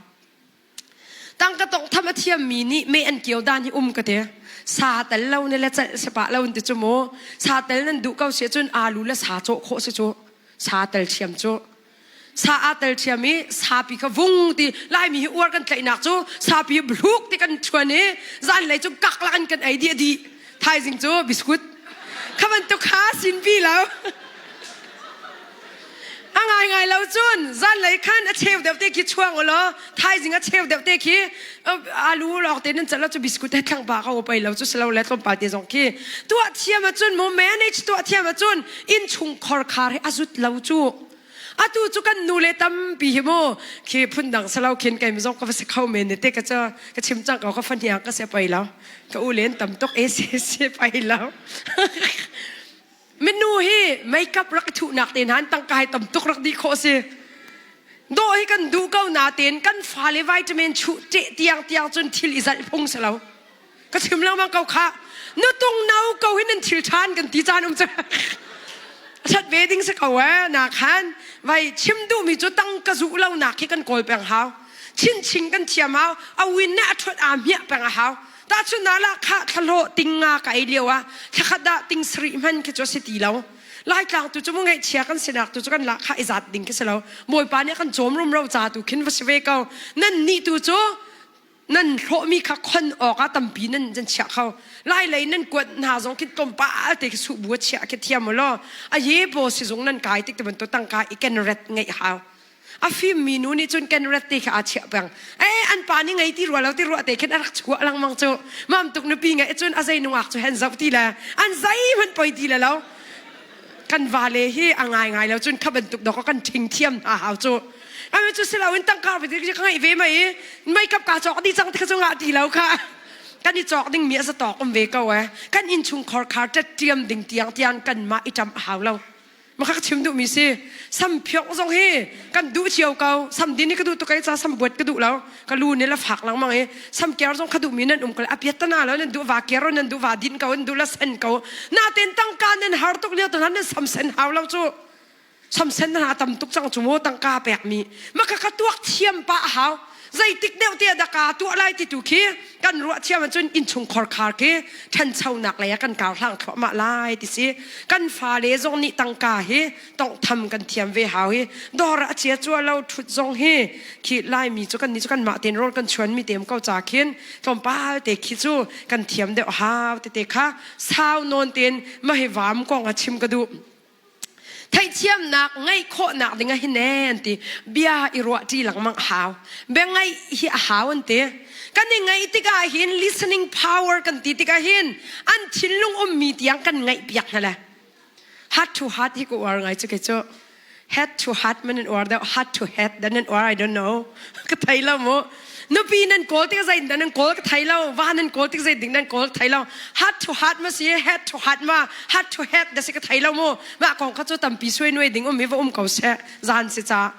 Speaker 1: Tangka tongh tham a thiammi nih me an kio dan hi um ka te. Sa tel lo ne le celh si pah lo ti cu mu. Sa tel nan duh ko si cun alu le sa cawh khawh si cu. Sa tel thiam cu. Sa aa tel thiam i sapi kha vung ti Laimi hi uar kan tlaihnak cu sapi bluk ti kan chuan i zanlei cu kak lak in kan ei dih dih. Thaizing cu biskut. Kha bantuk kha sin pi lo. A ngai ngai lo cun zanlei khan a cheu deuh te khi chuang u law thaizing a cheu deuh te khi alu lawng te nan cal cu biskut he thlang pa ka pai lo cu silo le tlawmpal te zong khi tuah thiam ahcun mu manage tuah thiam ahcun inn chung khor khar hi a zut lo cu atu cu kan nu le tampi hi mu khi phundang salo khin kai zong ka va si kho men ne te ka cha ka chim cang ko ka fahniang ka se pai lo ka u len tam tuk e se se pai lo minu hi makeup rak thuh nak te nan tangka hi tam tuk rak di khawh si dawh hi kan duh ko na ten kan fale vitamin chuh te tiang tiang cun thil i zalh phung si lo ka chim lengmang ko kha nutung no ko hin nan thil ṭhan kan ti caan um cu that ve ding si ko eh na khan vai chim duhmi cu tang ka zuh lo nak khi kan kawl peng hau chin ching kan thiam hau a win na a ṭhuat aa hmiah peng a hau ta chun na la kha thlalo ting nga ka ei lio ah thlakhat dah ting sari hman khi cu si ti lo laitlang tu cu mu ngaihchia kan sinak tu cu kan la kha i zat ding khi si lo bawipa nih kan cawm rum ro ca tu khin va si ve ko nan nih tu cu Nan hlawhmi kha khon awkah tampi nan nan chiah kho. Lai lei nan kuat hna zong khi tlawmpal te khi suh bu a chiah khi thiam u law a ye paw sizung nan kai tik te bantuk tangka i ken ret ngeih hau. A fimmi nu nih cun ken ret te kha aa chiah peng. Eh an pa nih ngei ti rua lo ti ruah te khin a rak chuah lengmang cu. Mam tuk nupi ngeih cun a zei nungak cu hen zoh ti le an zeihmanh poi ti le lo. Kan vale hi a ngaingai lo cun kha bantuk dawk kan ṭhing thiam hna hau cu. Ame cu silo in tangka ve ka ngeih ve mei makeup ka cawk dih cang ti kha cu ngah ti lo kha. Kan i cawk ding mi a za tawk um ve ko eh. Kan innchung khor khar ṭetṭiam ding tiang tiang kan mah i ṭam a hau lo. Maka ka chim duhmi si sam phiok zong hi kan duh cio ko sam din hi ka duh tuk ai ca sam buat ka duh lo ka lu nih la fak lengmang i sam ker zong kha duhmi nan um ko a piat tana lo nan duh va ker nan duh va din ko nan duh la sen ko naten tangka nan har tuk lio tan nan sam sen hau lo cu sam sen na tam tuk cang cu mu tangka pek mi maka ka tuak thiam pa a hau. Zeitik deuh te dah ka tuah lai ti tu khi kan ruah thiam ahcun innchungkhar khar khi ṭhanchonak lei ah kan kar hlang thluahmah lai ti si. Kan fale zong nih tangka hi tonghtham kan thiam ve hau hi. Dawr ah a chia cua lo ṭhut zong hi khi Laimi cu kan nih cu kanmah tein rawl kan chuan mi tem ko ca khin tlawmpal te khi cu kan thiam deuh hau tete kha sau nawn tein mah hi vam kong ah chim ka duh. Theihthiamnak ngeih khawhnak ding ah hin ee an ti. Bia i ruah ṭi lengmang a hau. Bia ngaih hi a hau an ti. Kan i ngaih tikah hin listening power kan ti tikah hin an thinlung ummi tiang kan ngaih piak hna le. Heart to heart hi ka uar ngai cu kei cu. Head to heart man an uar deuh, heart to head dan an uar I don't know. Ka thei lo mu. Nupi nan kawl tik zei nan kawl ka thei lo, va nan kawl tik zei ding nan kawl ka thei lo. Heart to heart ma si, head to heart ma, heart to head da si ka thei lo mu. Mah kong kha cu tampi suai nuai ding um hi va um ko seh. Zan si ca.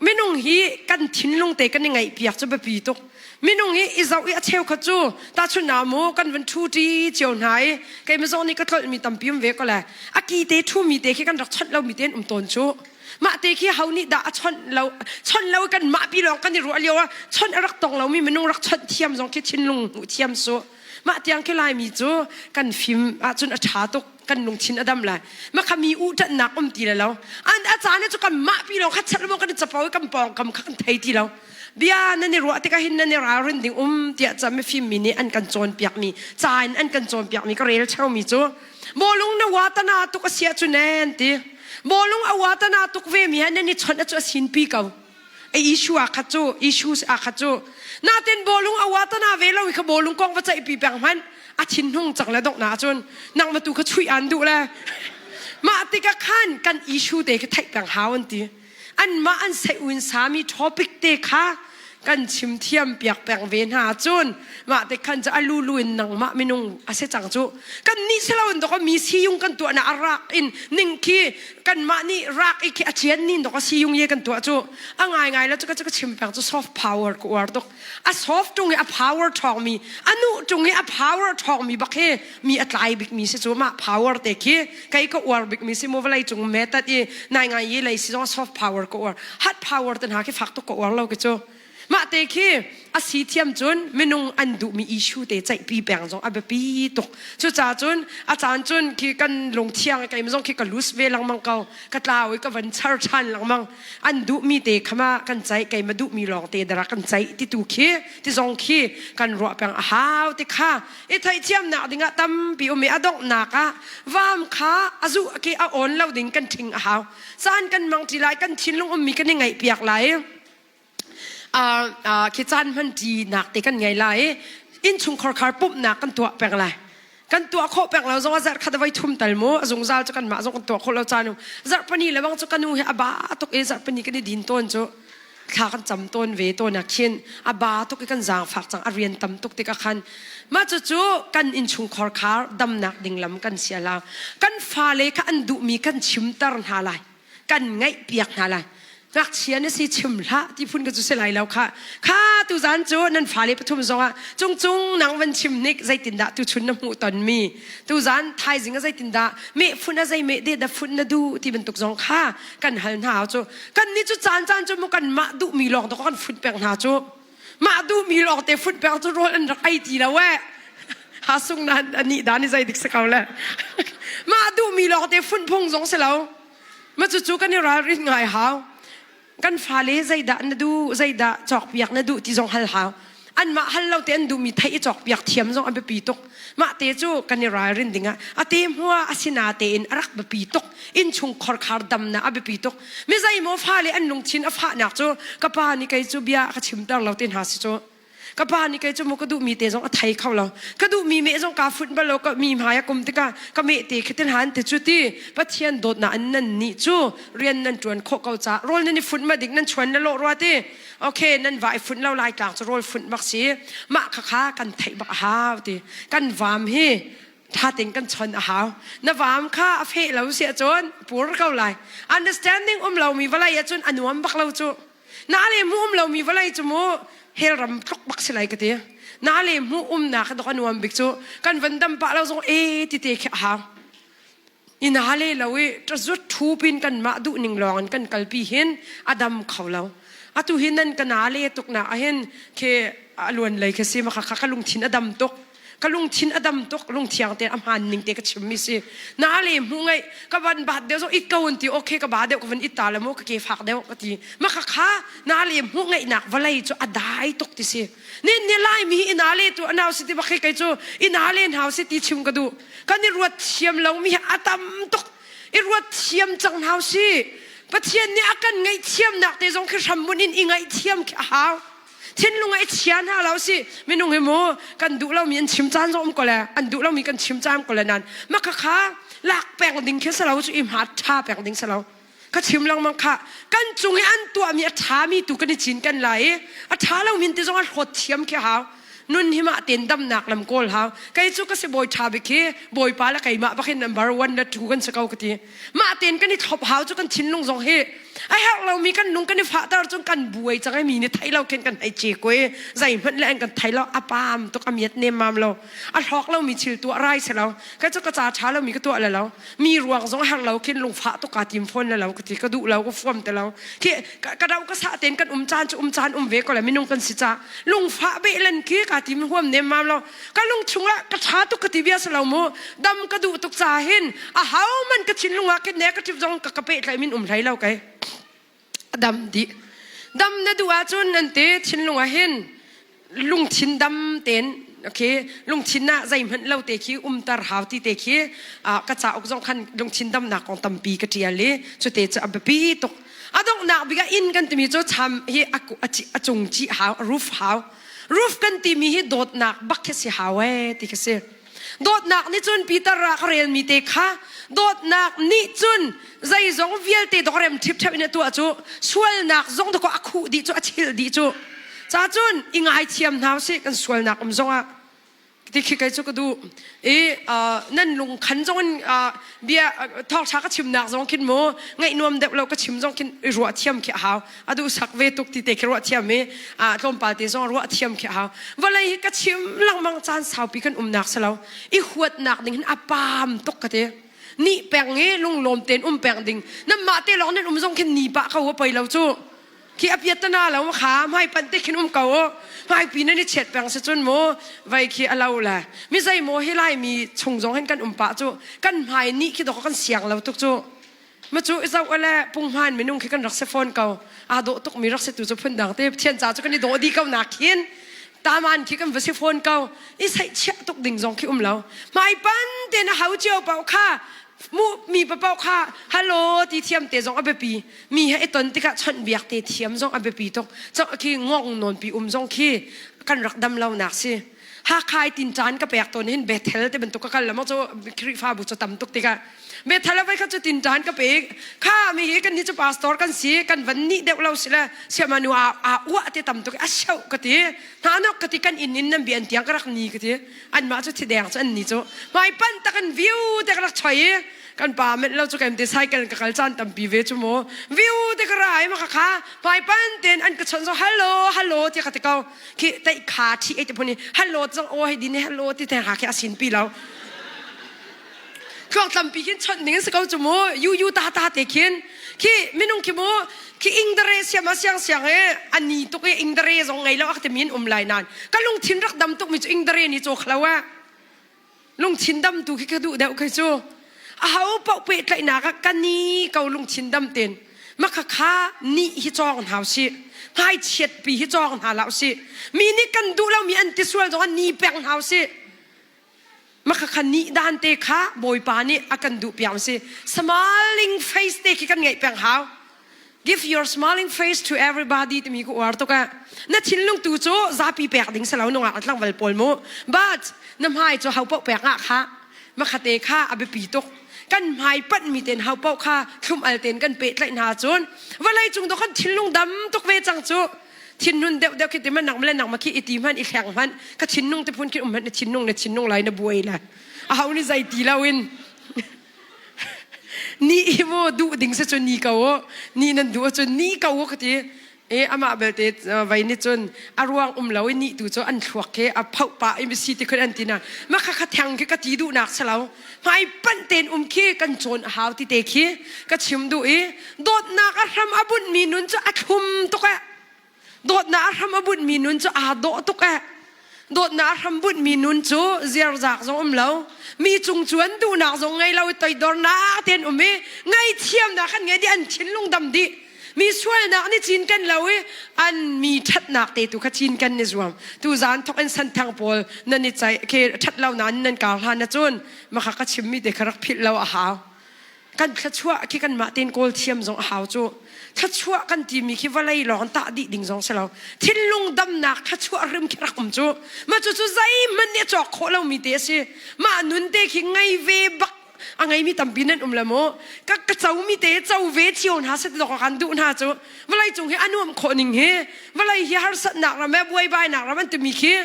Speaker 1: Minung hi kan thinlung te kan i ngaih piak cu biapi tuk. Minung hi i zoh i a cheu kha cu tahchun na mu kan van ṭhu ṭi cio hna i keimah zong nih ka tlolh mi tampi um ve ko le a ki te ṭhu mi te khi kan rak chawnh lo mi te an um tawn cu. Mah te khi ho nih dah a chawnh lo chawnh lo kan mah pi lawng kan i ruah lio ah chawnh a rak tong lomi minung rak chawnh thiam zong khi thinlung hmuh thiam su. Mah tiang khi Laimi cu kan fim ahcun a ṭha tuk kan lungthin a dam lai. Ma kha mi u ṭanhnak um ti le lo. An a caan cu kan mah pi lawng kha chat mo kan i capo i kan pawngkam kha kan thei ti lo. Bia nan i ruah tikah hin nan i ralrin ding um tiah ca mifim mi nih an kan cawnpiakmi ca in an kan cawnpiakmi ka rel cheumi cu bawlung na watana tuk a sia cu nen ti bawlung a watana tuk ve mi he nan i chawnh cu a sin pi ko a issue a khat cu issues a khat cu natin bawlung a watana ve lo i kha bawlung kong va ceih pi peng hmanh a thin hnung cang le dongh na cun nang ma tu kha chuih an duh le mah tikah khan kan issue te khi theih peng hau an ti anmah an seh-un sami topic te kha kan chim thiam piak peng ve hna cun mah te khan cu a lulu in nangmah minung a si cang cu kan nih si lo in dok mi siyung kan tuah na a rak in ning khi kanmah nih rak i khi a cian nin dok a siyung ye kan tuah cu a ngai ngai la cu ka cu ka chim peng cu soft power ka uar tuk a soft tung i a power ṭhawng mi a nu tung i a power ṭhawng mi bak hi mi a tlai bik mi si cu mah power te khi kei ka uar bik mi si mu vawlei cung method i nai ngai i lei si zong soft power ka uar hard power te hna khi fak tuk ka uar lo ki cu mah te khi a si thiam cun minung an duhmi issue te ceihpi peng zong a biapi tuk cucaah cun a caan cun khi kan lungthiang keimah zong khi ka lus ve lengmang ko ka tlau i ka van char ṭhan lengmang an duhmi te khama kan ceih keimah duhmi lawng te dara kan ceih ti tu khi ti zong khi kan ruah peng a hau ti kha i theihthiamnak dingah tampi um i a donghnak ah vam kha a zuh ke a awn lo ding kan ṭhing a hau caan kan mang ṭi lai kan thinlung ummi kan i ngaih piak lai khi caan hman ṭinak te kan ngei lai i innchungkhar khar pumhnak kan tuah peng lai kan tuah khawh peng lo zong a zarh khat voi thum tal mu a zungzal cu kanmah zong kan tuah khawh lo caan um zarh pani le bang cu ka nu hi a ba tuk i zarh pani kan i din tawn cu thla kan cam tawn ve tawn ah khin a ba tuk i kan zaangfak cang a rian tam tuk tikah khan mah cucu kan innchungkhar khar damnak ding lam kan sia la kan fale kha an duhmi kan chimter hna lai kan ngaih piak hna lai ngakchia na si chim hlah ti phun ka cu si lai lo kha kha tu zan cu nan fale pathum zongah cung cung nang van chim nik zeitindah tu chun na hmuh ton mi tu zan thaizing a zeitindah meh phun a zei meh de da phun na du ti bantuk zong kha kan hal hna cu kan ni cu caan caan cu mu kan mah duh mi lawng to kan fut peng hna cu mah duh mi lawng te fut peng cu rawl an rak ei ti lo eh ha sung na ani dan i zei dik sa ko le mah duh mi lawng te fun phung zong si lo Ma cucu kan i ralrin ngai hau. Kan fale zeidah na duh, zeidah cawkpiak na duh ti zong hal hau. Anmah hal lo te an duhmi theih i cawkpiak thiam zong a biapi tuk. Mah te cu kan i ralrin dingah a te hmua a sina tein a rak biapi tuk. Innchung khorkhar damnak a biapi tuk. Mi zeimaw fale an lungthin a fahnak cu ka pa nih kei cu bia a ka chimter lo te hna si cu. Ka pa nih kei cu mu ka duhmi te zong a thei kho lo. Ka duhmi meh zong kaa funh bal lo. Ka mi hmai a kum tikah ka meh te khi tin han ti cu ti Pathian dawtnak an nan nih cu rian nan ṭuan khawh ko caah rawl nan i funh ma dik nan chuan na lawh rua ti. Okay nan va i funh lo lai tlang cu rawl funh bak si. Mah khakha kan theih bak a hau ti. Kan vaam hi tha tein kan chon a hau. Na vaam kha a feh lo si ahcun pur ko lai. Understanding um lomi vawlei ahcun a nuam bak lo cu. Na le hmuh um lomi vawlei cu mu hell ram tluk bak si lai ka ti. Na le hmuh umnak dok a nuam bik cu kan van dam pah lo zong e ti te khi a hau. I na le lo i ṭazut thu pin kan mah duh ning lawng in kan kalpi hin a dam kho lo. Atu hi nan ka na le tuk na ahin ke a luan lei kha si ma kha ka lungthin a dam tuk. Ka lungthin a dam tuk lungthiang te a hmaan ning te ka chim mi si. Na le hmu ngai ka van bat deuh zo it ko an ti okay ka ba deuh ka van it ta le mu ka ke fak deuh ka ti. Ma kha kha na le hmu ngai nak vawlei cu a dai tuk ti si. Ni ni lai mi ina le tu anau si ti bak kai cu ina le hau si ti chim ka duh. Kan i ruat thiam lo mi a tam tuk. I ruat thiam cang hau si. Pathian nih a kan ngaihthiamnak te zong khi hrambunh in i ngaihthiam khi a hau. Thinlung ah i chia hna lo si. Minung hi mu kan duh lomi an chim caan zong um ko le an duh lomi kan chim caan ko le nan mah kha lak peng ding khi si lo cu i hma ṭha peng ding si lo. Ka chim lengmang kha kan cung i an tuahmi a ṭhami tu kan i cin kan lai i a ṭha lomi te zong a hlawt thiam khi hau. Nun hi mah ten damnak lam kawl hau. Kei cu ka si bawi ṭha bik hi bawipa le keimah bak hin number one le two kan si ko ka ti. Mah ten kan i thlop hau cu kan thinlung zong hi a herh lomi kan lung kan i fahter cun kan buai cang i mi nih thei lo khin kan hei ce ko i zeihmanh le an kan thei lo a paam tuk a miat nemmam lo a hlawk lomi thil tuah rai si lo ka cu ka ca ṭha lomi ka tuah le lo mi ruang zong a herh lo khin lungfah tuk kaa tim fawn le lo ka ti ka duh lo ka fuam te lo khi ka do ka sah ten kan um caan cu um caan um ve ko le minung kan si ca lungfah beh len khi kaa tim huam nemmam lo ka lung chungah ka ṭha tuk ka ti bia si lo mu dam ka duh tuk ca hin a hau man ka thinlung ah khin negative zong ka ka pehtlaih min um hlei lo kei dam dih dam na duh ahcun nan te thinlung ah hin lungthin dam ten okay lungthin ah zeihmanh lo te khi umter hau ti te khi ka cauk zong khan lungthin damnak kong tampi ka ṭial i cute cu a biapi tuk a donghnak bik ah inn kan timi cu cham hi a cung cih hau roof hau Roof kan timi hi dawtnak bak khi si hau ee ti khi si. Dawtnak nih cun Peter ah ka relmi te kha dawtnak nih cun zeizong vialte dok rem ṭhipṭhep in a tuah cu sualnak zong dakaw a khuh dih cu a chilh dih cu. Ca cun i ngaithiam hna usih kan sualnak um zongah ti khi kei cu ka duh i nan lungkhan zong in bia thawngṭha ka chimnak zong khin mu ngaih nuam deuh lo ka chim zong khin i ruah thiam khi a hau a duh sak ve tuk ti te khi ruah thiam i tlawmpal te zong ruah thiam khi a hau vawlei hi ka chim lengmang caan saupi kan umnak si lo i huatnak ding hin a paam tuk ka ti ni peng i lunglawm tein um peng ding nan mah te lawng nan um zong khin ni pah ko a poi lo cu Khi a piat na lo kha hmai panh te khin um ko u. Hmaipi nan i chiat peng si cun mu vei khi a lo le mi zei maw hi lai mi chung zong hin kan um pah cu kan hmai nih khi dok kan siang lo tuk cu ma cu i zoh le punghman minung khi kan rak si fawn ko aa dawh tuk mi rak si tu cu phun dang te thian ca cu kan i dawh dih ko nak hin taman khi kan va si fawn ko i saih chiah tuk ding zong khi um lo hmai pan te na hau cio pau kha mu mi papaw kha hello ti thiam te zong a biapi mi he i ton tikah chawnhbiak te thiam zong a biapi tuk khi ngong nawn pi um zong khi kan rak dam lo nak si Hakha i tin caan ka pek tawn hin Bethel te bantuk ka kal lamang cu Khrihfabu cu tam tuk tikah Bethel vai kha cu tin caan ka pek kha mi hi kan ni cu pastor kan si kan van nih deuh lo si le siamanu a a uah te tam tuk a cheu ka ti hna nok ka ti kan inn in nan bian tiang ka rak ni ka ti anmah cu thideng cu an ni cu hmai pan tak in view te ka rak choi i kan pa met lo cu kem te cycle ka kal caan tampi ve cu mu view te ka ra i ma kha kha hmai pan ten an ka chon zo hello hello ti ka ti ko khi tai kha thi ai te phun i hello zong o hei din hello ti te ha khi asin pi lo Thluak tampi khin chawnh ding si ko cu mu yu yu ta ta te khin khi minung khi mu khi ingdare siam a siang siang e ani tuk e ingdare zong ngei lo ak te min um lai nan ka lungthin rak dam tuk mi cu ingdare ni chaw khlo a lungthin dam tu khi ka duh deuh khi cu a ho paoh pehtlaihnak ah ka ni ko lungthin dam ten makha kha ni hi cawng hna usih hmaichiat pi hi cawng hna la usih mi nih kan duh lo mi an ti sual zong ah ni peng hna usih Makhakha nih dan te kha Bawipa nih a kan duh piak si. Smiling face te khi kan ngeih peng hau. Give your smiling face to everybody timi ku uar tuk ah. Na thinlung tu cu zapi pek ding si lo nungak tlangval pawl mu. But na hmai cu hau paoh pek ah kha makhate kha a biapi tuk. Kan hmai panh mi ten hau paoh kha thlum al ten kan pehtlaih hna cun vawlei cung do kan thinlung dam tuk ve cang cu. Thinhnun deuh deuh khi ti man nak le nak ma khi i ti hman i hleng hman ka thinlung te phun khi um hman na thinlung na thinlung lai na buai la a hau ni zai ti lo in ni hi mu duh ding se cu ni ko u ni nan duh cu ni ko u ka ti e amah belte vai ni cun a ruang um lo i ni tu cu an thluak khi a phoh pa i si ti khun an ti na ma kha kha theng khi ka ti duh nak salo hmai panh ten um khi kan cawn a hau ti te khi ka chim duh i dawtnak a hram a bunh mi nun cu a thlum tuk e. Dawtnak a hram a bunhmi nun cu aa dawh tuk eh. Dawtnak a hram bunhmi nun cu ziarzak zong um lo. Mi cung cuan duhnak zong ngei lo i toidornak tein um i ngaihthiamnak an ngei dih an thinlung dam dih. Mi sualnak nih cinken lo i an mi ṭhatnak te tu kha cinken ni zuam. Tuzaan thok in santhang pawl nan i ceih khi ṭhat lo nain nan kar hlan ahcun maka ka chimmi te kha rak philh lo a hau. Kan thluachuah khi kanmah tein kawl thiam zong a hau cu. Thluachuah kan timi khi vawlei lawng tah dih ding zong si lo. Thinlung damnak thluachuah rim khi rak um cu. Mah cucu zeihmanh nih a cawk khawh lomi te a si. Mah nun te khi ngei ve bak a ngeimi tampi nan um le mu. Ka ka comi te co ve cio hna seh ti dawk kan duh hna cu. Vawlei cung hi a nuam khawh ning hi vawlei hi harsatnak ram he buaibainak ram an timi khi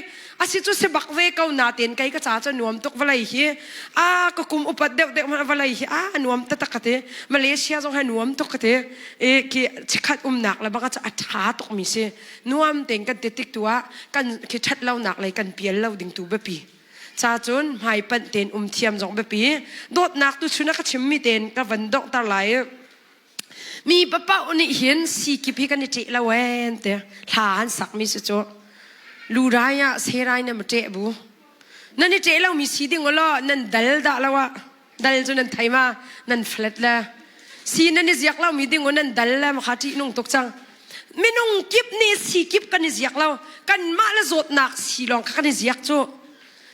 Speaker 1: asi cu si bak ve ko natein kei ka ca cu nuam tuk vawlei hi a ka kum upat deuh deuh hmanh vawlei hi a nuam taktak ka ti Malaysia zong hi nuam tuk ka ti e khi chikhat umnak le bang a tha tuk mi si nuam tein kan ti tik tu ah kan khi that lo nak lei kan pial lo ding tu biapi cha cun hmai panh tein um thiam zong biapi dawtnak tu chun a ka chim mi tein ka van donghter lai Mi papaoh nih hin sikip hi kan i ṭeh lo en te hla an sakmi si cu lurai ah serai na ma ṭeh bu nan i ṭeh lomi si ding law nan dal dah lo ah dal cu nan thei ma nan flat le si nan i ziak lomi ding nan dal le ma kha ṭih nung tuk cang minung kip nih si kip kan i ziak lo kanmah le zawtnak si lawng kha kan i ziak cu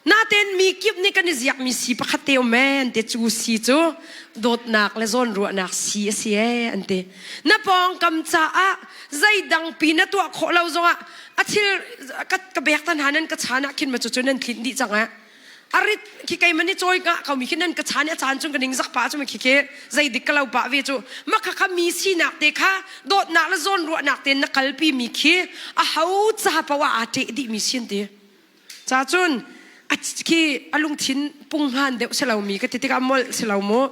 Speaker 1: Natein mi kip nih kan i ziakmi si pakhat te um ee an ti cu si cu dawtnak le zawnruahnak si a si ee an ti. Na pawngkam caah zeidang pi na tuah khawh lo zongah a thil ka, ka bek ta hna nan ka chan ah khin ma cu nan thlinh dih cang eh. A rit khi keimah nih cawi ngah ko mi khi nan ka chan i a caan cun ka ning zak pah cu khi khi zeidik ka lo pah ve cu ma kha kha mi sinak te kha dawtnak le zawnruahnak te na kalpi mi khi a ho ca poah aa ṭeh dih mi si an ti. Ca cun a khi a lungthin punghman deuh si lomi ka ti tikah molh si lo mu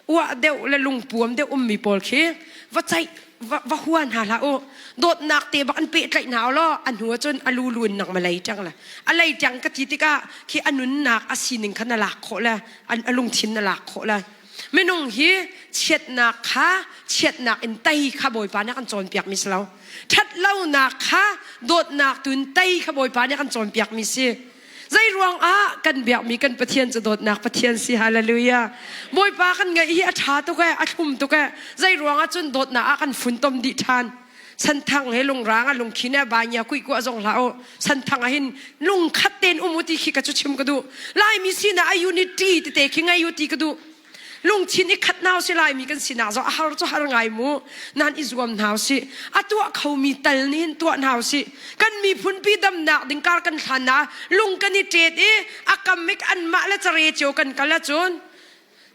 Speaker 1: uah deuh le lungpuam deuh ummi pawl khi va ceih va, va hua hna hlah u dawtnak te bak an pehtlaih hna law a hnu ahcun a lulu in nang ma lei ṭang le a lei ṭang ka ti tikah khi a nunnak a sining kha na lak khawh le a lungthin na lak khawh le minung hi chiatnak kha chiatnak in tei kha Bawipa nih a kan cawnpiakmi si lo ṭhatlonak kha dawtnak tu in tei kha Bawipa nih a kan cawnpiakmi si zei ruang ah kan biakmi kan Pathian cu dawtnak Pathian si hallelujah Bawipa kan ngaih hi a ṭha tuk ee a thlum tuk ee zei ruang ah cun dawtnak ah kan funtom dih ṭhan santhang he lungrang a lungkhin he banya kui kua zong hlah u santhang ah hin lungkhat tein um u ti khi ka cu chim ka duh laimi sinak a unity tete khi ngei u ti ka duh lungthin i khat nau si laimi kan sinak zong a har cu har ngai mu nan i zuam hna si a tuah khomi tal nih hin tuah hna si kan miphun pi damnak ding kar kan hlan na lung kan i ṭet i a kamik anmah le care cio kan kal ahcun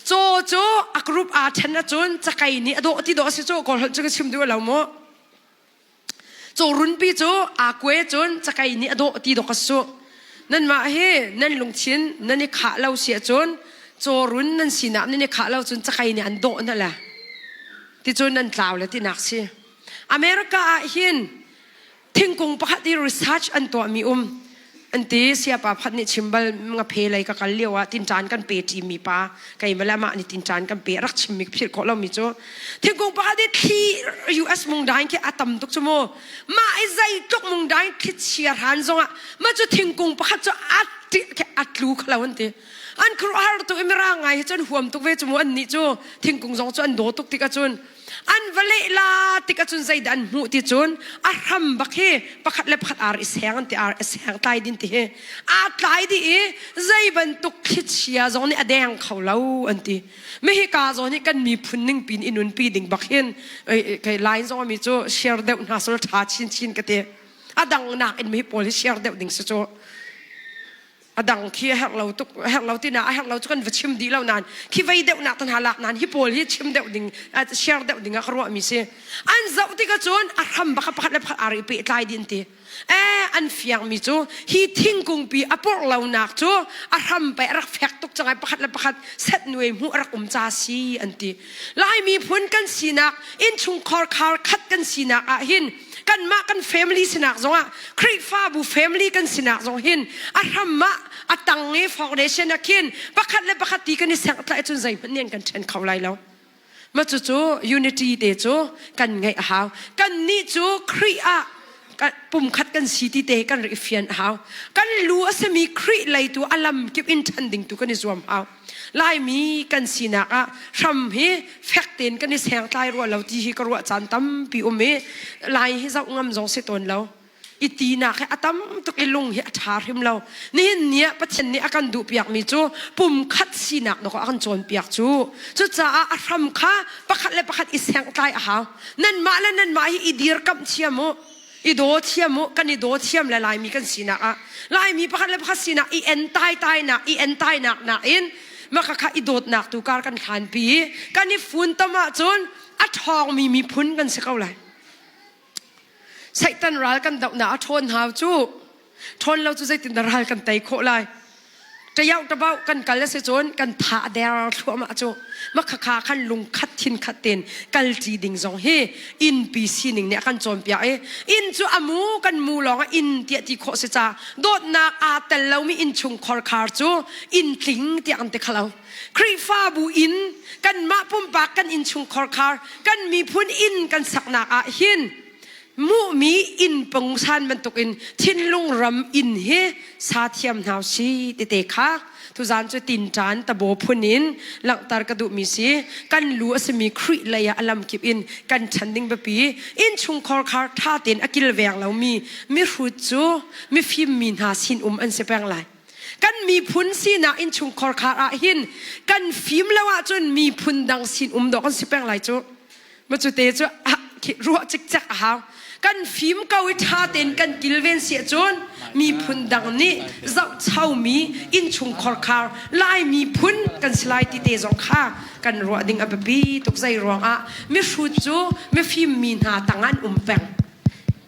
Speaker 1: Caw cu a group aa ṭhen ahcun cakei nih a dawh ti dawh a si cu kawl holh cu ka chim duh lo mu. Caw runpi cu aa kue cun cakei nih a dawh ti dawk a si cu. Nanmah hi nan lungthin nan i khah lo si ahcun caw run nan sinak nan i khah lo cun cakei nih an dawh hna le ti cun nan tlau le tinak si. America ah hin thingkung pakhat i research an tuahmi um an ti siapa pakhat nih chim bal ngaphe lei ka kal lio ah tinṭan kan pe ṭimi pa keimah le amah nih tinṭan kan pe rak chimmi ka philh khawh lomi cu thingkung pakhat i thli US mungdaing khi a tam tuk cu mu mah i zeitluk mungdaing thlichia hran zongah mah cu thingkung pakhat cu a a tlu kho lo an ti an khuaruahhar tuk i mirang ngai hi cu an huam tuk ve cu mu an nih cu thingkung zong cu an daw tuk tik ahcun An va leh la tik ahcun zeidah an hmuh ti cun a hram bak hi pakhat le pakhat ar i seng an ti ar i seng tlai din ti hi aa tlai dih i zei bantuk thlichia zong nih a deng kho lo an ti. Mi hi ka zawn hi kan miphun ning pin i nunpi ding bak hin kei line zong mi cu share deuh hna sul tha chin chin ka ti. A dang nak in mi pawl hi share deuh ding si cu. A dang khi a herh lo tuk a herh lo tina a herh lo cu kan va chim dih lo nain khi vei deuh nak tan halak nain hi pawl hi chim deuh ding share deuh ding ah ka ruah mi si an zoh tik ahcun a hram bak pakhat le pakhat ar i pehtlai din ti eh an fiang mi cu hi thingkung pi a porh lo nak cu a hram pe a rak fek tuk cang ai pakhat le pakhat set nuai hmuh a rak um ca si an ti Lai miphun kan sinak innchungkhar khar khat kan sinak ah hin kanmah kan family sinak zongah Khrihfabu family kan sinak zong hin a hram ah a tang i foundation ah khin pakhat le pakhat ti kan i senghtlaih cun zeihmanh nih an kan ṭhen kho lai lo. Ma cucu unity te cu kan ngeih a hau. Kannih cu Khrih ah. Pumkhat kan si ti te kan rak i fian a hau. Kan lu a simi Khrih lei tu a lam kip in ṭhan ding tu kan i zuam hau. Laimi kan sinak ah hram hi fek tein kan i sengtlai rua lo ti hi ka ruah caan tampi um i Lai hi zoh ngam zong si tawn lo. I tinak hi a tam tuk i lung hi a ṭha hrim lo. Nihin ni ah Pathian nih a kan duhpiakmi cu pumkhat sinak dawh a kan cawnpiak cu. Cucaah a hram kha pakhat le pakhat i sengtlai a hau. Nanmah le nanmah hi i dirkamh thiam u. I daw thiam u. Kan i daw thiam le Laimi kan sinak ah. Laimi pakhat le pakhat sinak i en tai tainak, i en tainak nakin maka kha i dawtnak tu kar kan hlanpi i kan i funtom ahcun a ṭhawngmi miphun kan si ko lai. Satan ral kan dohnak a ṭhawn hau cu. Ṭhawn lo cu zeitindah ral kan tei khawh lai? Ṭayauh ṭabauh kan kal a si cun kan tha a der thluahmah cu. Makhakha khan lungkhat thinkhat tein kalṭi ding zong hi innpi sining nih a kan cawnpiak i inn cu a mu kan mu lawng ah inn tiah ti khawh si ca dawtnak aa tel lomi innchung khorkhar cu inn tling tiah an ti kho lo. Khrihfabu inn kanmah pumpak kan innchung khorkhar kan miphun inn kan saknak ah hin hmuhmi inn pungsan bantukin thinlung ram inn hi sa thiam hna si tete kha tuzan cu tinṭan tabo phun in langhter ka duhmi si. Kan lu a simi Khrih lei ah a lamkip in kan ṭhan ding biapi. Innchung khorkhar ṭha tein a kilveng lomi mihrut cu mifim mi hna sin um an si peng lai. Kan miphun sinak innchung khorkhar ah hin kan fim lo ahcun miphun dang sin um dawh kan si peng lai cu. Ma cu te cu ruah cikcek a hau. Kan fim ko i ṭha tein kan kilven si ahcun miphun dang nih zohchomi innchung khorkhar Lai miphun kan si lai ti te zong kha kan ruah ding a biapi tuk. Zei ruangah mihrut cu mifim mi hna tang an um peng.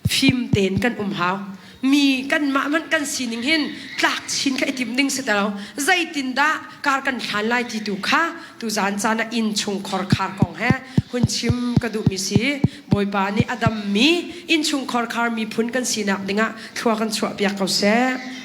Speaker 1: Fim tein kan um hau. Mi kanmah hmanh kan sining hin tlak chin kha i tim ding si lo. Zeitindah kar kan hlan lai ti tu kha tuzan caan ah inn chung khorkhar kong he hun chim ka duhmi si. Bawipa nih a dammi innchung khorkhar miphun kan sinak dingah thlua kan chuahpiak ko seh.